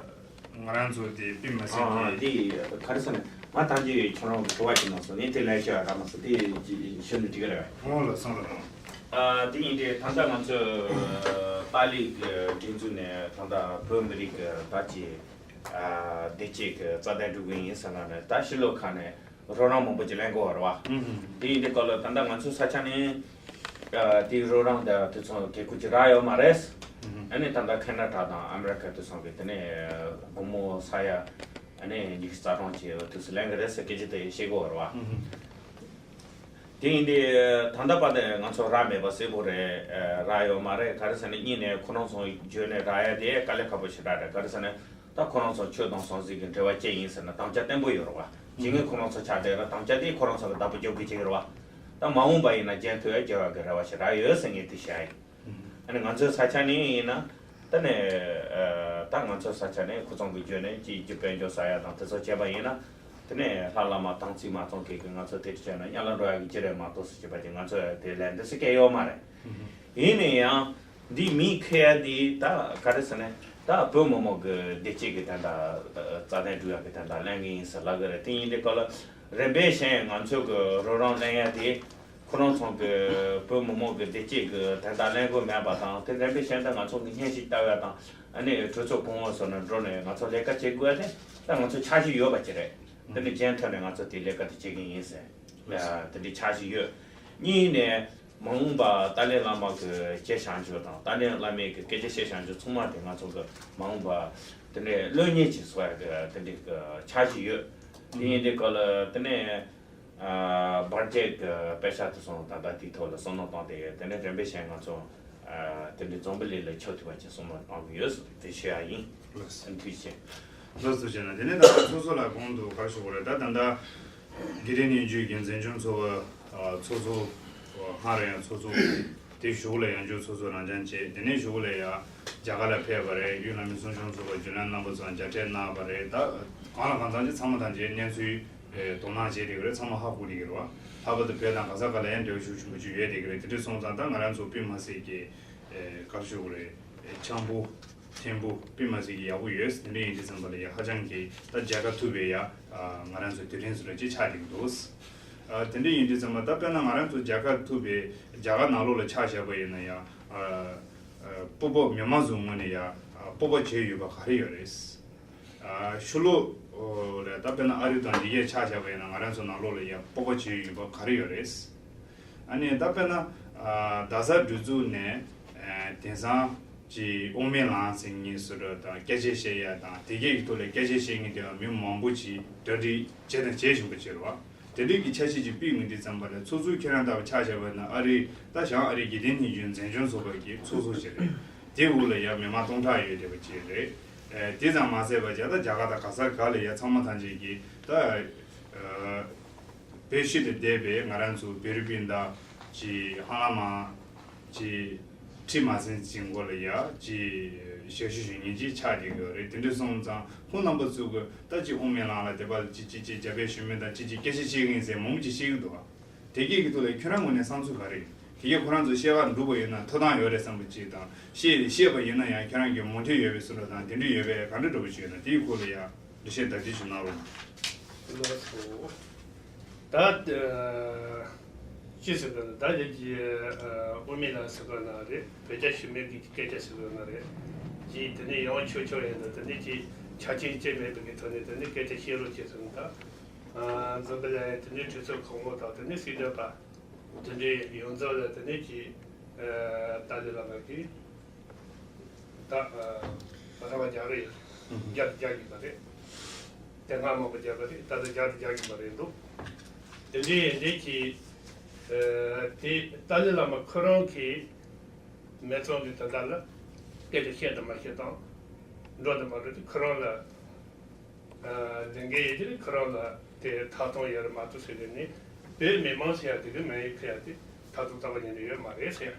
ང་རང་ཚོ་དེ་དཔེ་མི་སྲིད་ཨ་ཀྱི། དེ་ག་རེ་ཟེར་ན། ང་ཐང་ཅིག་ཁྱོད་རང་གི་དྲི་བ་ཞིག་གནང་སོང་། ངས་དེ་ལན་ཤོད་ར་མ་སོང་། དེ་ཞུ་ན་འགྲིག་གི་རེད། ཨོ་ལགས་སོ་ལགས་སོ། ཨ་དེ་ཡིན་དུས་ད་ལྟ་ང་ཚོ་ཏཱ་ལའི་གི་སྒྲིག་འཛུགས་ནས་ད་ལྟ་བོད་མི་རིགས་ཀྱི་ད་ཅི་ཨ་བདེ་སྐྱིད་ཀྱི་རྩ་དོན་སྒྲུབ་གི་ཡིན་ཟེར་ན་ནས། ད་ཕྱི་ལོགས་ཁག་ནས་རོགས་རམ་མང་པོ་ཅིག་ལེན་དགོས་པ་རེད་བ། ཨུམ། དེ་ཡིན་དུས་སྐབས་ལ་ད་ལྟ་ང་ཚོའི་ས་ཆ་ནས་ དེའི་རོགས་རམ་དེ་དུས་ཚོད་དགོས་མཁོ་ཅིག་རག་ཡོད་མ་རེད། ཨ་ནི་ད་ལྟ་ཁེ་ན་ཌ་དང་ཨ་མི་རི་ཀ་དུས་ཚོད་ཀྱི་དེ་ནས་སྒོར་མོ་ས་ཡ་ཨ་ནི་ཉི་ཤུ་རྩ་གྲངས་ཀྱི་དུས་སུ་ལེན་གི་རེད་ཟེར་སྐད་ཆ་དེ་བཤད་གི་ཡོད་རེད་བ། དེ་ཡིན་དུས་ད་ལྟ་བར་དུ་ང་ཚོ་རག་མེད་པ་གསལ་པོ་རེད། རག་ཡོད་མ་རེད། ག་རེ་ཟེར་ན་གཉིས་ནས་ཁོ་རང་ཚོ་བརྗོད་ནས་རག་ཡ་དེ་དཀའ་ལས་ཁག་པོ་ཞེ་དྲག་རེད། ག་རེ་ཟེར་ན་ད་ཁོ་རང་ཚོ་ཆོས་དང་ཟང་ཟིང་གི་འབྲེལ་བ་ཅི་ཡིན་ཟེར་ན་དམ་བཅའ་བརྟན་པོ་ཡོད་རེད་བ། ཇི་སྔོན་ཁོ་རང་ཚོ་ཆགས་བསྡད་ན་དམ་བཅའ་དེ་ཁོ་རང་ཚོ་ལ་བདག་པོ་རྒྱབ་དགོས་ཀྱི་རེད་བ། ད་མ་འོངས་པ་ཡིན་ན་རྒྱན་ཐོ་ཡ་རྒྱལ་བ་གི་རེ་བ་ཞེ་དྲག་ཡོད་ཟེར་ངས་དེ་བཤད་ཡིན། ཨ་ནི་ང་ཚོའི་ས་ཆ་ནས་ཡིན་ན། ད་ནས་ཨ་ད་ང་ཚོའི་ས་ཆ་ནས་ཁོ་ཚང་གི་བརྗོད་ནས་ཅིག་ཅིག་དཔལ་འབྱོར་ས་ཡ་དང་དེ་ཚོ་བྱས་པ་ཡིན་ན། དེ་ནས་ལྷ་བླ་མ་དང་ཚིག་མ་ཚང་གི་གི་ང་ཚོ་དེ་བྱས་ན་དམྱལ་བ་འགྲོ་ཡ་གི་ཅི་རེད་མ་གཏོགས་སུ་བྱས་པ་ཅིག་ང་ཚོ་དེ་ལས་འདི་སུ་སྐད་ཡོད་མ་རེད། ཡིན་ན་ཡང་འདི་མི་ཁེ་ཡ་འདི་ད་ག་རེ་ཟེར་ནས་ད་བོད་མི་མང་གི་བདེ་སྐྱིད་ཀྱི་དོན་དག་རྩ་དོན་སྒྲུབ་ཡ་གི་དོན་དག་ལེན་གི་ཡིན་ཟེར་ལབ་གི་རེད། དེ་ཡིན་དུས་སྐབས་ལ་རིམ་པས་གཞན་ང་ཚོ་གི་རོགས་རམ་ལེན་ཡ་དེ། ཁོ་རང་ཚོ་གི་བོད་མི་མང་གི་བདེ་སྐྱིད་ཀྱི་དོན་དག་ལེན་དགོས་མེད་པ་དང་དེ་རིམ་པས་གཞན་དུ་ང་ཚོ་གི་སྙན་ཞུ་ལྟ་བ་དང་ཨ་ནི་གྲོས་ཚོགས་གོང་འོག་སོགས་ནས་འགྲོ་ནས་ང་ཚོ་ལས་ཀ་བྱེད་དགོས་ཏེ་ད་ང་ཚོ་འཆར་གཞི་ཡོད་པ་ཅིག་རེད། དེ་ནི་རྒྱུན་མཐུད་ནས་ང་ཚོ་དེ་ལས་ཀ་དེ་བྱེད་ཀྱི་ཡིན་ཟེར་དེ་འདྲའི་འཆར་གཞི་ཡོད། གཉིས་ནས་མ་འོངས་པ་ཏཱ་ལའི་བླ་མ་གི་སྐད་བཤད་རྒྱུ་དང་ཏཱ་ལའི་བླ་མའི་གི་སྐད་ཆ་བཤད་བཤད་རྒྱུ་ཚང་མ་དེ་ང་ཚོ་གི་མ་འོངས་པ་དེ་འདྲའི་བློན་ངན་ཅིག་བཟོ་ཡ་གི་དེ་འདྲའི་གི་འཆར་གཞི་ཡོད། དེ་ཡིན་དུས་སྐབས་ལ་དེ་ནས། བར་ཆད་ཀྱི་དཔེ་ཆ་དེ་སོང་ད་ལྟ་དེའི་ཐོག་ལ་བསམ་བློ་བཏང་སྟེ་དེ་ནས་རིམ་པས་བྱས་ང་ཚོ་དེ་འདྲའི་འཛམ་བུ་གླིང་ལ་ཁྱབ་ཐུབ་པ་ཅིག་བསམ་བློ་བཏང་གི་ཡོད་ཟེར་དེ་ཞུ་ཡ་ཡིན། ལགས་སོ། ཐུགས་རྗེ་ཆེ། ལགས་སོ་བྱས་ན་དེ་ནས་ད་ལྟ་སོ་སོ་ལ་གོང་དུ་ག་རེ་ཞུ་དགོས་རེད། ད་ད་ལྟ་དགེ་ལྡན་སྙན་བརྒྱུད་ཀྱི་འཛིན་སྐྱོང་ཚོགས་པ་ཚོགས་གཙོ་སྔར་ཡང་ཚོགས་གཙོ། དེ་གཞུག་ལ་ཡང་བསྐྱར་ཚོགས་གཙོ་རང་སྦྱང་བྱས། དེ་ནས་གཞུག་ལ་ཡང་རྒྱ་གར་ལ་ཕེབས་པ་རེད། ཡུལ་ལྷ་མི་གསུང་སྐྱོང་ཚོགས་པ་རྒྱུན་ལས་རྣམ་པ་ཚོ་མཇལ་འཕྲད་གནང་བ་རེད། ད་གང་ལ་གང་འཚམ་ཅིག་ཚང་མ་ཐམས་ཅད་གནས་ཚུལ་དོ་སྣང་བྱས་བསྡད་ཀྱི་རེད། ཚང་མ་ཧ་གོ་བསྡད་ཀྱི་རེད་བ། ལྷག་པར་དུ་བོད་དང་ག་ས་ག་ལ་ཡང་འབྲེལ་བ་ཤུགས་ཆེན་པོ་ཅིག་ཡོད་བསྡད་ཀྱི་རེད། དེ་འདྲ་སོང་ཙང་ད་ང་རང་ཚོ་སྤུས་མ་སྲིད་ཀྱི་ག་རེ་ཞུ་དགོས་རེད། འཆམ་པོ་ཐེན་པོ་སྤུས་མ་སྲིད་ཀྱི་ཡག་པོ་ཡོད། དེ་འདྲ་ཡིན་དུས་ཙམ་པ་ལ་ཡ་ཧ་ཅང་གི་ད་མཇལ་ཁ་ཐུབ་པའི་ཡ་ང་རང་ཚོ་དེ་རིང་སོ་ར་ཅིག་ཆགས་བསྡད་ཀྱི་འདུག་ཨ། དེ་འདྲ་ཡིན་དུས་ཙམ་པ་ད་དཔེར་ན་ང་རང་ཚོ་རྒྱ་གར་ཐུབ་པའི་རྒྱ་གར་ནང་ལོགས་ལ་ཆ་བཞག་པ་ཡིན་ན་ཡང་། ཨ། ཨ། སྤོབས་པ་མི་མང་ཚོའི་ངོས་ནས་ཡང་སྤོབས་པ་བྱེད་ཡོད་པ་ག་རེ་ཡོད་རེད། ཨ། ཕྱི་ལོགས་ལ་ད་དཔེར་ན་ཨ་རི་དང་འདི་གས་ཆ་བཞག་པ་ཡིན་ན་ང་རང་ཚོ་ནང་ལོགས་ལ་ཡང་སྤོབས་པ་བྱེད་ཡོད་པ་ག་རེ་ཡོད་རེད། ཨ་ནི་ད་དཔེར་ན། ཨ། རྡ་ས་སྒྲིག་འཛུགས་ནས། ཨ། དེང་སང་གི་དབུ་མའི་ལམ་ཟེར་མཁན་སུ་འདྲ་དང་སྐད་ཆ་བཤད་ཡ་དང་དེ་གས་ཀྱི་ཐོག་ལ་སྐད་ཆ་བཤད་མཁན་དེ་བ་མི་མང་པོ་ཅིག་གྲ་སྒྲིག་བྱས་དང་བྱེད་བཞིན་པ་ཅིག་རེད་བ། དེ་འདྲའི་གི་འཆར་གཞི་ཅིག་སྤེལ་ཡོང་དུས་ཙམ་པ་ལ་ཚོགས་གཙོ་ཁྱེད་རང་ལྟ་བུ་ཆ་བཞག་པ་ན་ཨ་རི་ད་བྱང་ཨ་རི་དགེ་ལྡན་སྙན་བརྒྱུད་འཛིན་སྐྱོང་ཚོགས་པ་གི་ཚོགས་གཙོ་ཅིག་རེད། དེ་འོག་ལ་ཡང་མི་མང་སྟོང་ཕྲག་ཡོད་བསྡད་པ་ཅིག་རེད། ཨ། དེ་ཙམ་མ་ཟད་པ་བྱས་ད་རྒྱ་གར་དང་ག་ས་ག་ལ་ཡ་ཚང་མ་ཐམས་ཅད་ཀྱི་ད། ཨ། བོད་ཤུལ་དུ་བསྡད་པའི་ང་རང་ཚོ་བོད་རིགས་སྤུན་ཟླ་ཅིག་ཧ་ལམ་ཅིག་ཁྲི་མ་ཟིན་ཅིག་མགོ་ལ་ཡ་ཅིག་ཞབས་ཞུ་ཞུ་མཁན་ཅིག་ཆགས་བསྡད་ཀྱི་ཡོད་རེད། དེ་འདྲ་སོང་ཙང་ཁོང་རྣམ་པ་ཚོ་གི་ད་ཅིག་དབུ་མའི་ལམ་ལ་དད་པ་ཅིག་ཅིག་ཅིག་རྒྱ་བོད་ཞུ་མི་དང་ཅིག་ཅིག་སྐད་ཆ་བཤད་ཀྱི་ཡིན་ཟེར་མང་པོ་ཅིག་བཤད་ཀྱི་འདུག་ཨ། དེ་གས་ཀྱི་ཐོག་ལ་ཁྱོད་རང་ངོས་ནས་བསམ་ཚུལ་ག་རེ། དེ་གས་ཁོ་རང་ཚོ་བཤད་ག་འགྲོ་གི་ཡོད་ན་ཐོབ་ཐང་ཡོད་རེད་བསམ་པ་ཅིག་དང་བཤད་བཤད་པ་ཡིན་ན་ཡང་ཁྱོད་རང་གི་མོས་མཐུན་ཡོད་པའི་བཟོ་འདྲ་དང་དེ་འདྲ་ཡོད་པས་ག་འདྲ་འདྲ་པོ་ཅིག་ཡོད་ན་དེའི་སྐོར་ལ་ཡ། འགྲེལ་བཤད་ད་ཅི་ཞིག་གནང་རོགས་གནང་། ལགས་སོ། ད་ཅི་ཟེར་དགོས་ན་ད་ལས་ཀྱི་དབུ་མའི་ལམ་ཟེར་དགོས་ན་རེད། བོད་རྒྱ་ཞུ་མི་གི་སྐད་ཆ་ཟེར་དགོས་ན་རེད། ཅིག་དེ་ནས་ཡང་ཆོས་ཕྱོགས་ཡིན་ན་དེ་ནས་ཅིག་ཆ་རྐྱེན་ཅི་མེད་པའི་གི་ཐོག་ནས་དེ་ནས་སྐད་ཆ་བཤད་རོགས་བྱེད་ཟེར་ན་ད། འཛམ་བུ་གླིང་དེ་ནས་གྲོས་ཚོགས་གོང་འོག་དང་དེ་ནས་སྲིད་དོན་པ་དེ་འདྲའི་ཡོངས་རྫོགས་ལ་དེ་ནས་ཀྱི་ཏཱ་ལའི་བླ་མ་གིས་ད་རེ་བ་རྒྱག་རེད། རྒྱག་རྒྱག་གི་མ་རེད། དེ་སྔ་མང་པོ་རྒྱག་པ་རེད། ད་ལྟ་རྒྱག་རྒྱག་གི་མ་རེད་འདུག་དེ་འདྲའི་ཡིན་དེ་ཀྱི་དེ་ཏཱ་ལའི་བླ་མ་ཁོ་རང་གིས་མི་ཚང་གི་ད་ལྟ་ལ་སྐད་ཆ་བཤད་དང་མ་བཤད་དང་འགྲོ་དང་མ་འགྲོ་དེ་ཁོ་རང་ལ། ལས་འགན་ཡོད་དེ་ཁོ་རང་ལ་དེ་ཐོབ་ཐང་ཡོད་རེད་མ་གཏོགས་ཟེར་ནས་ནི་བོད་མི་མང་ཟེར་ཡ་དེ་གི་མིང་ཡིག་ཕུལ་ཡ་དེ་ད་དུང་རྩ་བ་ཉིད་ནས་ཡོད་མ་རེད་ཟེར་ཡ།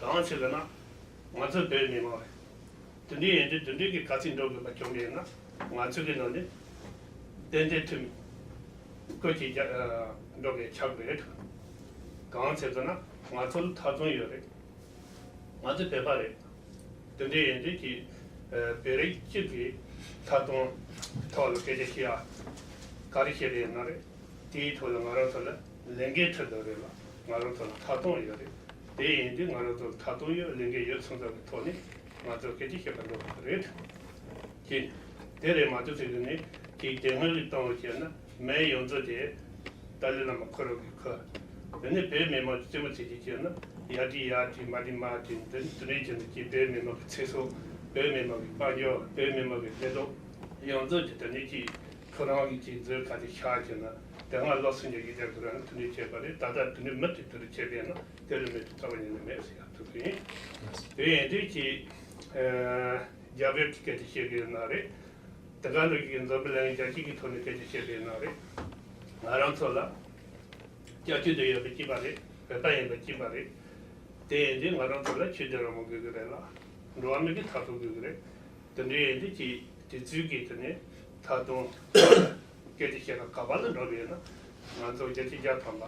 གང་ཟེར་ན་ང་ཚོ་བོད་མི་མང་རེད། དེ་འདྲ་ཡིན་དུས་དེ་འདྲའི་གི་ག་ཚོད་འགྲོ་དགོས་པ་བྱུང་བ་ཡིན་ན་ང་ཚོ་གི་ནང་ནས་ཏན་ཏན་ཐུབ་མི་བཀོད་ཀྱི་རྒྱ་འགྲོ་དགོས་ཆགས་དགོས་རེད། གང་ཟེར་ན་ང་ཚོ་ལ་ཐོབ་ཐང་ཡོད་རེད། ང་ཚོ་བོད་པ་རེད། དེ་འདྲ་ཡིན་དུས་ཀྱི་བོད་རིགས་གཅིག་གི་ཐོབ་ཐང་ཐོག་ལ་སྐད་ཆ་བཤད་ཡ་ག་རེ་བཤད་རེད་ཡིན་ན་རེད། དེའི་ཐོག་ལ་ང་རང་ཚོ་ལ་ལས་འགན་ཁྲི་འདུག་རེད་ལ་ང་རང་ཚོ་ལ་ཐོབ་ཐང་ཡོད་རེད། དེ་ཡིན་དུས་ང་རང་ཚོ་ལ་ཐོབ་ཐང་ཡོད་ལས་འགན་ཡོད་སོང་ཙང་གི་ཐོག་ནས་ང་ཚོ་སྐད་ཆ་བཤད་པ་འགྲོ་དགོས་རེད། ཀྱི། དེ་རེད་མ་གཏོགས་ཟེར་གི་ནི་ཀྱི་དེ་སྔོན་གྱི་གཏོང་བ་བྱས་ན་མེད་ཡོངས་རྫོགས་དེ་ཏཱ་ལའི་བླ་མ་ཁོ་རང་གི་ཁོ་ དེ་ནས་བོད་མི་མང་གི་རྩེད་མོ་རྩེ་གཅིག་བྱས་ན་ཡ་དྲིས་ཡ་དྲིས། མ་དྲིས་མ་དྲིས། དེ་ནས་དེ་འདྲའི་བྱས་ནས་ཀྱི་བོད་མི་མང་གི་ཚེ་སྲོག་བོད་མི་མང་གི་དཔལ་འབྱོར། བོད་མི་མང་གི་བདེ་སྡུག་ཡོངས་རྫོགས་ཀྱི་དེ་ནས་ཀྱི་ཁོ་རང་གི་ཀྱི་མཛོད་ཁ་དེ་ཤར་བྱས་ན་དེ་སྔ་ལོ་སུམ་ཅུ་ཡི་རྒྱབ་ཏུ་རང་དེ་འདྲའི་བྱས་པ་རེད། ད་ལྟ་དེ་འདྲའི་མི་དེ་དེ་འདྲ་བྱས་པས་ན་དེ་རུ་མི་དེ་རྩ་བ་ཉིད་ནས་མེད་ཟེར་ཡ་ཐུག་གི་ཡིན། དེ་ཡིན་དུས་ཀྱི་རྒྱ་བོད་ཀྱི་སྐད་ཆ་བཤད་གི་ཡོད་ན་རེད། དེ་ག་ནང་གི་འཛམ་བུ་གླིང་རྒྱལ་སྤྱི་གི་ཐོག་ནས་སྐད་ཆ་བཤད་པའི་ནང་རེད། ང་རང་ཚོ་ལ་སྐྱབས་བཅོལ་དུ་ཡོད་པ་གཅིག་པ་རེད། བོད་པ་ཡིན་པ་གཅིག་པ་རེད། དེ་ཡིན་དུས་ང་རང་ཚོ་ལ་ཆོས་དད་རང་དབང་དགོས་ཀྱི་རེད་ལ། འགྲོ་བ་མི་གི་ཐར་ཐུབ་དགོས་ཀྱི་རེད། དེ་འདྲའི་ཡིན་དུས་ཀྱི་དེ་ཚོའི་གི་དེ་ནས་ཐར་ཐུབ་སྐད་ཆ་བཤད་ན་ག་པ་ལ་འགྲོ་བས་ན། ང་ཚོ་བརྒྱ་ཆ་བརྒྱ་ཐམ་པ་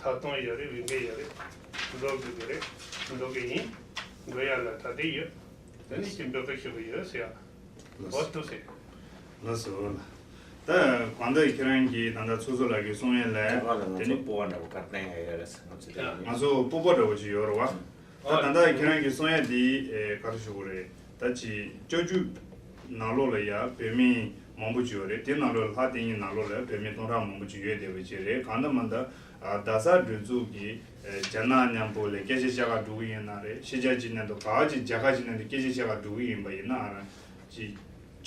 ཐར་ཐུབ་ཡོད་རེད། འོས་འགན་ཡོད་རེད། འགྲོ་དགོས་ཀྱི་རེད། འགྲོ་གི་ཡིན། འགྲོ་ཡ་ལ་ད་དེ་ཡོད། དེ་ནས་ཀྱི་འབོད་སྐུལ་ཞུ་གི་ཡོད་ཟེར་ཡ། ལགས་འོ་ཐུགས་སེ། ལགས་སོ། ད་གང་ལྟར་ཁྱེད་རང་གིས་ད་ལྟ་ཚོགས་གཙོ་ལགས་ཀྱིས་གསུང་ཡས་ལ། དེ་ག་ལ་ང་དེ་ཚོ་ནི་སྤོབས་པ་འདྲ་བོ་ག་རེ་བསྟན་ཡ་ཡོད་རེད་ཟེར། ང་ཚོ་དེ་ཡ། ང་ཚོ་སྤོབས་པ་འདྲ་བོ་ཅིག་ཡོད་རེད་བ། ད་ད་ལྟ་ཁྱེད་རང་གིས་གསུང་ཡས་འདི་ཨེ་ག་རེ་ཞུ་དགོས་རེད། ད་ཅིག་སྐྱབས་བཅོལ་ནང་ལོགས་ལ་ཡ་བོད་མི་མང་པོ་ཅིག་ཡོད་རེད། དེ་ནང་ལོགས་ལྷ་དེ་གཉིས་ནང་ལོགས་ལ་བོད་མི་སྟོང་ཕྲག་མང་པོ་ཅིག་ཡོད་བསྡད་པ་ཅིག་རེད། གང་ལྟར་མ་ལྟར་ཨ་རྡ་ས་གྲོས་ཚོགས་ཀྱི་ཨེ་རྒྱ་ནག་མཉམ་པོ་ལ་སྐད་ཆ་བཤད་ག་འགྲོ་གི་ཡིན་ན་རེད། ཕྱི་རྒྱལ་ཅིག་མཉམ་དུ་ག་ཅིག་རྒྱལ་ཁབ་ཅིག་མཉམ་དུ་སྐད་ཆ་བཤད་ག་འགྲོ་གི་ཡིན་པ་ཡིན་ན་ཨ་ཅིག་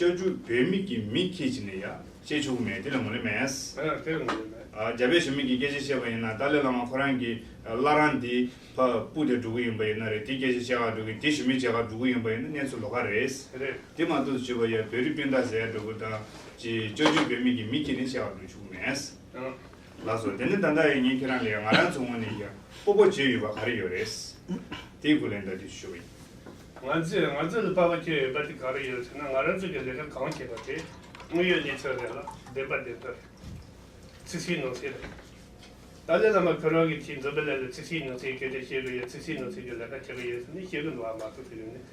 སྐྱབས་བཅོལ་བོད་མི་གི་མིང་འཁྱེར་བྱས་ནས་ཡ་བཤད་ཆོག་གི་མེད། དེ་ལ་ངོས་ལེན་མེད། ཨ་དེ་ལ་ངོས་ལེན་མེད། ཨ་རྒྱ་བོད་གཞུང་མི་གི་སྐད་ཆ་བཤད་པ་ཡིན་ན་ཏཱ་ལའི་བླ་མ་ཁོ་རང་གི་བླ་བྲང་འདི་ཕར་སྤོ་སྟེ་འགྲོ་གི་ཡིན་པ་ཡིན་ན་རེད། དེ་སྐད་ཆ་བཤད་ག་འགྲོ་གི། དེ་གཞུང་མི་བྱེད་ག་འགྲོ་གི་ཡིན་པ་ཡིན་ན་གནས་ཚུལ་ལོགས་ཀ་རེད། རེད། དེ་མ་གཏོགས་བྱས་པ་ཡ་བོད་རིགས་སྤུན་ཟླ་ཟེར་ཡ་འགྲོ་གི་དང་ཅིག་སྐྱབས་བཅོལ་བོད་མི་གི་མིང་འཁྱེར་ནས་བཤད་ག་འགྲོ་ཆོག་གི་མེད། ཨང་། ལགས་སོ། དེ་ནི་ད་ལྟ་ཡིན་ངས་ཁྱེད་རང་ལ་ང་རང་ཚོ་ངོས་ནས་ཡ་སྤོབས་པ་བྱེད་ཡོད་པ་ག་རེ་ཡོད་རེད། དེའི་སྐོར་ལ་ད་དེ་ཞུ་བ་ཡིན། ང་ཚོས་ང་ཚོ་ལ་དཔའ་བ་བྱེད་ཡོད་པ་དེ་ག་རེ་ཡོད་ཟེར་ན། ང་རང་ཚོ་གི་ལས་ཀ་གང་བྱེད་པ་དེ་དངོས་ཡོད་གནས་ཚུལ་རེད་ལ། བདེན་པ་བདེན་ཐོག་རེད། ཚིག་སྲིད་ནང་སྲིད་རེད། ཏཱ་ལའི་བླ་མ་ཁོ་རང་གིས་ཅིག་འཛམ་བུ་གླིང་ལ་ཚིག་སྲིད་ནང་སྲིད་སྐད་ཆ་བཤད་གི་ཡོད། ཚིག་སྲིད་ནང་སྲིད་ཀྱི་ལས་ཀ་བྱེད་གི་ཡོད་ཟེར་ནས་བཤད་གི་འདུག་ཨ་མ་གཏོགས་དེ་རིང་ནས་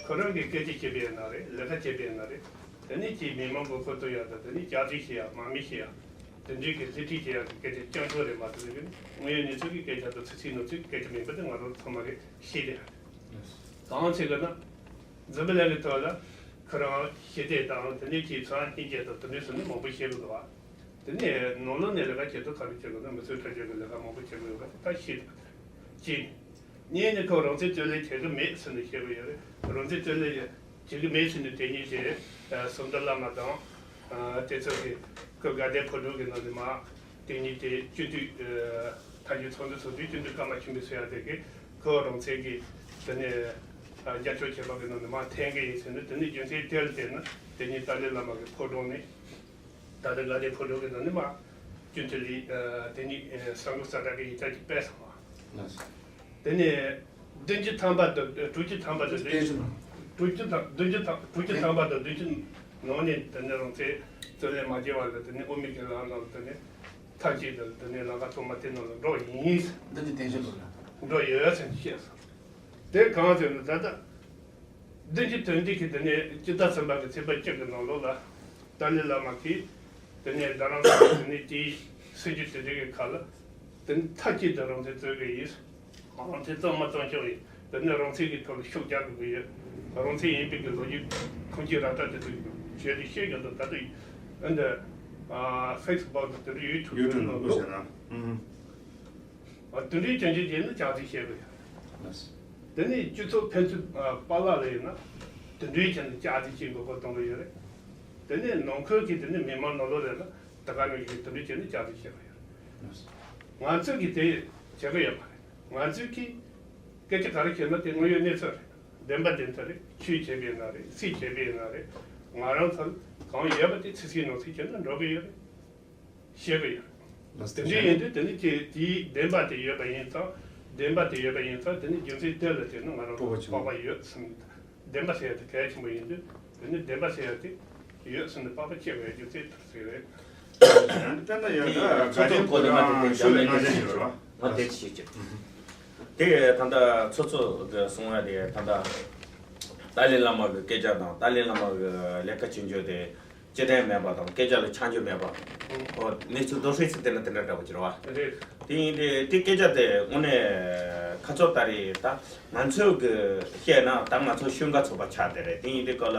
ཁོ་རང་གིས་སྐད་ཆ་བཤད་པའི་ནང་རེད། ལས་ཀ་བྱེད་པའི་ནང་རེད། དེ་ནས་ཅིག་མི་མང་མགོ་སྐོར་གཏོང་ཡག་དང་། དེ་ནས་སྐྱག་རྫུན་བཤད་ཡག་དམག་མི་བཤད་ཡག་དེ་འདྲའི་གི་ལི་ཁྲི་བྱེད་ཡག་གི་སྐད་ཆ་རྐྱང་རྐྱང་རེད་མ་གཏོགས་དེ་རིང་དངོས་ཡོད་གནས་ཚུལ་གྱི་སྐད་ཆ་དང་ཚིག་སྲིད་ནང་སྲིད་ཀྱི་སྐད་ཆ་མིན་པ་དེ་ང་རང་ཚང་མ་གིས་ཤེས་བསྡད་ཡག་རེད། གང་བྱེད་དགོས་ན། འཛམ་བུ་གླིང་གི་ཐོག་ལ་ཁོ་རང་ཞི་བདེ་དང་། དེ་ནས་ཀྱི་ཚོང་སྙིང་རྗེ་དང་། དེ་འདྲའི་བཟོ་ནས་མང་པོ་བཤད་གི་འདུག་བ། དེ་ནས་ནང་ལོགས་ནས་ལས་ཀ་བྱེད་དུས་ག་རེ་བྱེད་དགོས་ན། མི་ཚོའི་ཁྲོད་བྱེད་དགོས་ལས་ཀ་མང་པོ་བྱེད་དགོས་ཡོད་པ་དེ་ད་ཤེས་ཐུབ་པ་རེད། གཅིག་གཉིས་ནས་ཁོ་རང་བཙན་རྩོད་ལེན་བྱེད་གི་མེད་ཟེར་ནས་བཤད་གི་ཡོད་རེད། རང་བཙན་རྩོད་ལེན་བྱེད་གི་མེད་ཟེར་ནས་དེ་ཉིད་དེ་ཨ་ཟམ་གདོང་བླ་མ་དང་ཨ་དེ་ཚོ་གི་ཁོ་དགའ་ལྡན་ཕོ་བྲང་གི་ནང་ནས་མར་དེ་ཉིད་དེ་སྤྱི་འཐུས་ཨ་ཐག་གཅོད་ཚོགས་འདུ་ཚོགས་དུས་སྤྱི་འཐུས་ཀརྨ་ཆོས་འཕེལ་ཟེར་ཡ་དེ་གིས་ཁོ་རང་བཙན་གྱི་དེ་ནས་ཨ་རྒྱབ་སྐྱོར་བྱེད་པ་གི་ནང་ནས་མར་འཐེན་གི་ཡིན་ཟེར་ནས། དེ་ནས་རྒྱུ་མཚན་དེ་ལ་བརྟེན་ནས་དེ་ཉིད་ཏཱ་ལའི་བླ་མ་གི་ཕོ་བྲང་ནས། ད་ལྟ་དགའ་ལྡན་ཕོ་བྲང་གི་ནང་ནས་མར་སྤྱི་འཐུས་ལས་ཨ་དེ་ཉིད་ཨ་གསར་འགོད་གསལ་བསྒྲགས་ཀྱི་ཡིག་ཆ་ཅིག་སྤེལ་སོང་བ། ལགས་སོ། དེ་ནས་བདུན་ཅུ་ཐམ་པ་དང་དྲུག་ཅུ་ཐམ་པ་དང་བདུན་ཅུ། དྲུག་ཅུ་ཐམ་བདུན་ཅུ་ཐམ་དྲུག་ཅུ་ཐམ་པ་དང་བདུན་ཅུ་ནང་ནས་དེ་ནས་རང་བཙན་རྩོད་ལེན་མ་བྱས་པ་ལ་དེ་ནས་དབུ་མའི་གི་ལམ་ནང་དེ་ནས་ཐབས་ཅིག་དང་དེ་ནས་ལམ་ཁ་ཐོག་མ་དེ་ནང་ལ་འགྲོ་ཡིན། འདི་ནི་བདེན་ཞུ་འདུག་ན། འགྲོ་ཡོད་ཟེར་ནས་བཤད་སོང་། དེ་གང་ཟེར་ན་ད་ལྟ། བདུན་ཅུ་དོན་བདུན་གྱི་དེ་ནས་སྤྱི་ཟླ་གསུམ་པ་གི་ཚེས་པ་བཅུ་གི་ནང་ལོགས་ལ་ཏཱ་ལའི་བླ་མ་གིས་དེ་ནས་རྡ་རམ་ས་ལ་དེ་ནས་དེའི་སྲིད་ཇུས་དེ་འདྲ་གི་ཁ་ལ་དེ་ནས་མཐའ་གཅིག་ཏུ་རང་བཙན་རྩོད་གི་ཡིན། རང་བཙན་རྩོད་མ་རྩོད་ཆོག་ཡིན། དེ་ནས་རང་བཙན་གྱི་ཐོག་ལ་ཤུགས་རྒྱག་དགོས་ཀྱི་ཡོད། རང་བཙན་ཡིན་པའི་གི་ལོ་རྒྱུས་ཁུངས་སྐྱེལ་ར་སྤྲོད་དེ་ཚོ་བྱས་ཏེ་བཤད་ཀྱི་འདུག་ད་ལྟ་ཨ་འདི་ཨ་ཕེ་སི་བུག་དང་དེ་འདྲ་ཡུ་ཊུབ་ཡུ་ཊུབ་ནང་ལ་འདུག་བཤད་ན། ཨ་དེ་འདྲའི་སྐྱོན་བརྗོད་བྱས་ན་ཅང་ཅིག་བཤད་གི་ཡོད། དེ་ནས་སྤྱི་ཚོགས་ཕན་ཚུན་ཨ་པཱ་ལགས་ལ་ཡིན་ན་དེ་འདྲའི་བྱས་ན་ཅང་ཅིག་བཤད་དགོས་པ་མཐོང་གི་ཡོད་རེད། དེ་ནས་ནང་ཁུལ་གྱི་དེ་ནས་མི་མང་ནང་ལོགས་ལ་ཡིན་ན་ད་ག་ནང་བཞིན་དེ་འདྲའི་བྱས་ན་ཅང་ཅིག་བཤད་གི་ཡོད་རེད། ང་ཚོས་ཀྱིས་དེ་བྱེད་གི་ཡོད་མ་རེད། ང་ཚོས་ཀྱིས་སྐད་ཆ་ག་རེ་བཤད་ན་དེ་དངོས་ཡོད་གནས་ཚུལ་རེད། བདེན་པ་བདེན་ཐོག་རེད། ཆོས་བྱས་པ་ཡིན་ན་རེད། སྲིད་བྱས་པ་ཡིན་ན་རེད། ང་རང་ཚོ་གང་ཡོད་པ་དེ་ཚིག་སྲིད་ནང་སྲིད་བྱས་ན་འགྲོ་གི་ཡོད་རེད། བཤད་གི་ཡོད། ལགས་སོ། དེ་འདྲ་ཡིན་དུས་དེ་ནི་ཁྱེད་དེའི་བདེན་པ་དེ་ཡོད་པ་ཡིན་ཙང་། བདེན་པ་དེ་ཡོད་པ་ཡིན་ཙང་དེ་ནི་རྒྱུ་མཚན་དེ་ལ་བརྟེན་ནས་ང་རང་ཚོ་སྤོབས་པ་ཆེན་པོ་སྤོབས་པ་ཡོད་གསུངས། བདེན་པ་ཟེར་ཡ་དེ་གལ་ཆེན་པོ་ཡིན་དུས་དེ་ནི་བདེན་པ་ཟེར་ཡ་དེ་ཡོད་གསུངས་ནས་སྤོབས་པ་སྐྱེ་བའི་རྒྱུ་མཚན་དེ་ཟེར་རེད། ད་ལྟ་ཡང་ད་དེ་ཚོགས་གཙོ་སྐོར་ལ་ང་དེ་ཞུ་ལས་གནང་བྱ་ཞིག་ཡོད་རེད་བ། ང་དེ་ཞིག་ཅིག་དེ་ད་ལྟ་ཚོགས་གཙོ་གི་གསུང་བ་དེ་ད་ལྟ་ཏཱ་ལའི་བླ་མ་གི་སྐད་ཆ་དང་ཏཱ་ལའི་བླ་མ་གི་ལས་ཀ་བྱེད་རྒྱུ་དེ། སྤྱི་དོན་མེད་པ་དང་སྐད་ཆ་ལ་ཆ་འཇོག་མེད་པ། ཨོ་གནས་ཚུལ་རྡོག་ཧྲིལ་ཞིག་བལྟས་ན་དེ་འདྲ་འདྲ་པོ་ཅིག་རེད་བ། རེད། དེ་ཡིན་དུས་དེ་སྐད་ཆ་དེ་དངོས་གནས་ཁ་ཕྱོགས་ལྟར་རེད། ད་ང་ཚོས་གི་བཤད་ན་ད་ང་ཚོ་ཤོག་འགའ་ཚོགས་པ་ཆགས་བསྡད་རེད། དེ་ཡིན་དུས་སྐབས་ལ་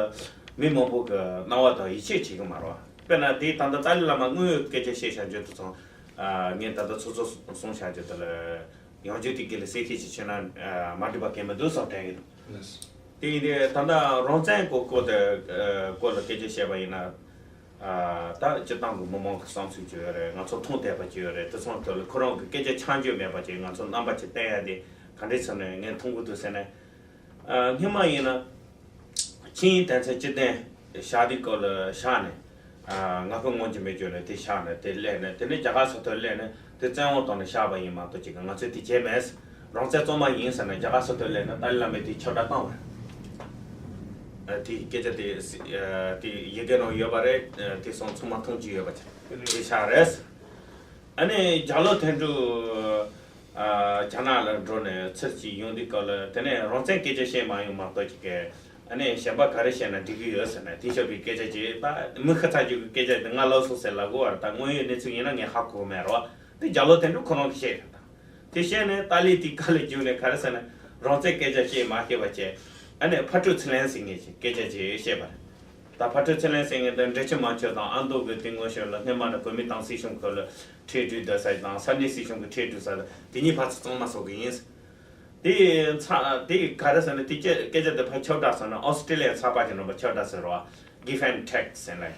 མི་མང་པོ་གི་སྣང་བ་དང་ཡིད་ཆེས་བྱེད་གི་མ་རེད་བ། དཔེར་ན་དེ་ད་ལྟ་ཏཱ་ལའི་བླ་མ་དངོས་ཡོད་སྐད་ཆ་བཤད་བྱ་རྒྱུ་དེ་ཚོ་ ཨ་ངས་ད་ལྟ་ཚོ་ཚོ་གསུང་བྱ་རྒྱུ་དེ་ལ་ཡང་བསྐྱར་དེ་གི་ལ་གསལ་བཤད་ཅིག་བྱས་ན་ཨ་མ་འགྲིག་པ་གང་མི་འདུག་བསམ་དྲན་གི་འདུག་དེ་ཡིན་དུས་ད་ལྟ་རང་བཙན་གྱི་སྐོར་དེ་ཨ་སྐོར་ལ་སྐད་ཆ་བཤད་པ་ཡིན་ན། ཨ་ད་སྤྱིར་བཏང་གི་མི་མང་གི་བསམ་ཚུལ་ཅིག་ཡོད་རེད། ང་ཚོ་མཐོང་བསྡད་པ་ཅིག་ཡོད་རེད། དེ་ཚོ་ཐོག་ལ་ཁོ་རང་གི་སྐད་ཆ་ཆ་འཇོག་མེད་པ་ཅིག་ང་ཚོ་རྣམ་པ་ཅིག་བསྟན་ཡ་དེ་ག་འདྲས་ཟེར་ནས་ངས་མཐོང་གི་འདུག་ཟེར་ནས། ཨ་སྔོན་མ་ཡིན་ན་ཆིངས་ཡིག་དོན་ཚན་བཅུ་བདུན་བཞག་དུས་སྐབས་ལ་བཞག་ནས། ཨ་ང་ཁོ་ངོ་འཇིགས་མེད་བརྗོད་ནས་དེ་བཞག་ནས་དེ་སླེབས་ནས་དེ་ནས་རྒྱ་གར་ས་ཐོག་སླེབས་ནས་དེ་བཙན་དབང་བཏང་ནས་བཞག་པ་ཡིན་མ་གཏོགས་ཅིག་ང་ཚོས་དེ་བྱས་མེད། རང་བཙན་གཙང་མ་ཡིན་ཟེར་ནས་རྒྱ་གར་ས་ཐོག་སླེབས་ནས་ཏཱ་ལའི་བླ་མས་དེ་ཁྱབ་བསྒྲགས་བཏང་བ་རེད། ཨ་དེ་སྐད་ཆ་དེ་སི་ཨ་དེ་ཡི་གེ་ནང་ཡོད་པ་རེད། ཨ་དེ་སོང་ཚང་མ་མཐོང་རྒྱུ་ཡོད་པ་ཆ་དེ་བཞག་རེད། ཨ་ནི་རྒྱ་ལོ་དོན་གྲུབ་ཨ་རྒྱ་ནག་ལ་འགྲོ་ནས་ཚུར་ཅིག་ཡོང་དུས་སྐབས་ལ་དེ་ནས་རང་བཙན་སྐད་ཆ་བཤད་མ་ཡོང་མ་གཏོགས་ཅིག་གི་ཨ་ནི་གཞན་པ་ག་རེ་བཤད་ན་འགྲིག་གི་ཡོད་ཟེར་ནས་དེ་ཞོག་པའི་སྐད་ཆ་ཅིག་ད་མི་ཁ་ཚ་རྒྱུ་གི་སྐད་ཆ་དེ་ང་ལབ་སོང་ཟེར་ལབ་དགོས་པ་རེད། ད་དངོས་ཡོད་གནས་ཚུལ་ཡིན་ན་ངས་ཧ་གོ་གི་མེད་རེད་བ། དེ་རྒྱ་ལོ་དོན་གྲུབ་ཁོ་རང་གིས་བཤད་རེད་ད། དེ་བཤད་ནས་ཏཱ་ལའི་དེ་ཁ་ལ་བརྒྱུགས་ནས་ག་རེ་ཟེར་ན་རང་བཙན་སྐད་ཆ་བཤད་མ་ཤེས་པ་བྱས། ཨ་ནི་ཕར་སྤྲོད་ཚུར་ལེན་ཟེར་མཁན་ཞིག་སྐད་ཆ་ཅིག་བཤད་པ་རེད། ད་ཕར་སྤྲོད་ཚུར་ལེན་ཟེར་མཁན་དེ་འབྲས་ཆུ་མང་ཆོས་དང་ཨ་མདོ་གི་དེ་སྔོན་ཞོར་ལ་སྔོན་མ་ནས་བོད་མི་དང་སྲིད་གཞུང་ཁུལ་ལ་ཁྲལ་སྒྲུབ་བསྡད་ས་དང་ས་གནས་སྲིད་གཞུང་གི་ཁྲལ་སྒྲུབ་ས་དང་དེ་གཉིས་ཕར་ཚུར་གཙང་མ་བཟོ་གི་ཡིན། དེ་ཚ་དེ་ག་རེ་ཟེར་ན་དེ་སྐད་སྐད་ཆ་དེ་ཕར་ཁྱབ་བསྒྲགས་ཟེར་ན་ཨོ་སི་ཀྲི་ལི་ཡ་ཚགས་པར་གྱི་ནང་པ་ཁྱབ་བསྒྲགས་ཟེར་རོ། Give and take ཟེར་ནས་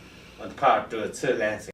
ཕར་སྤྲོད་ཚུར་ལེན་ཟེར།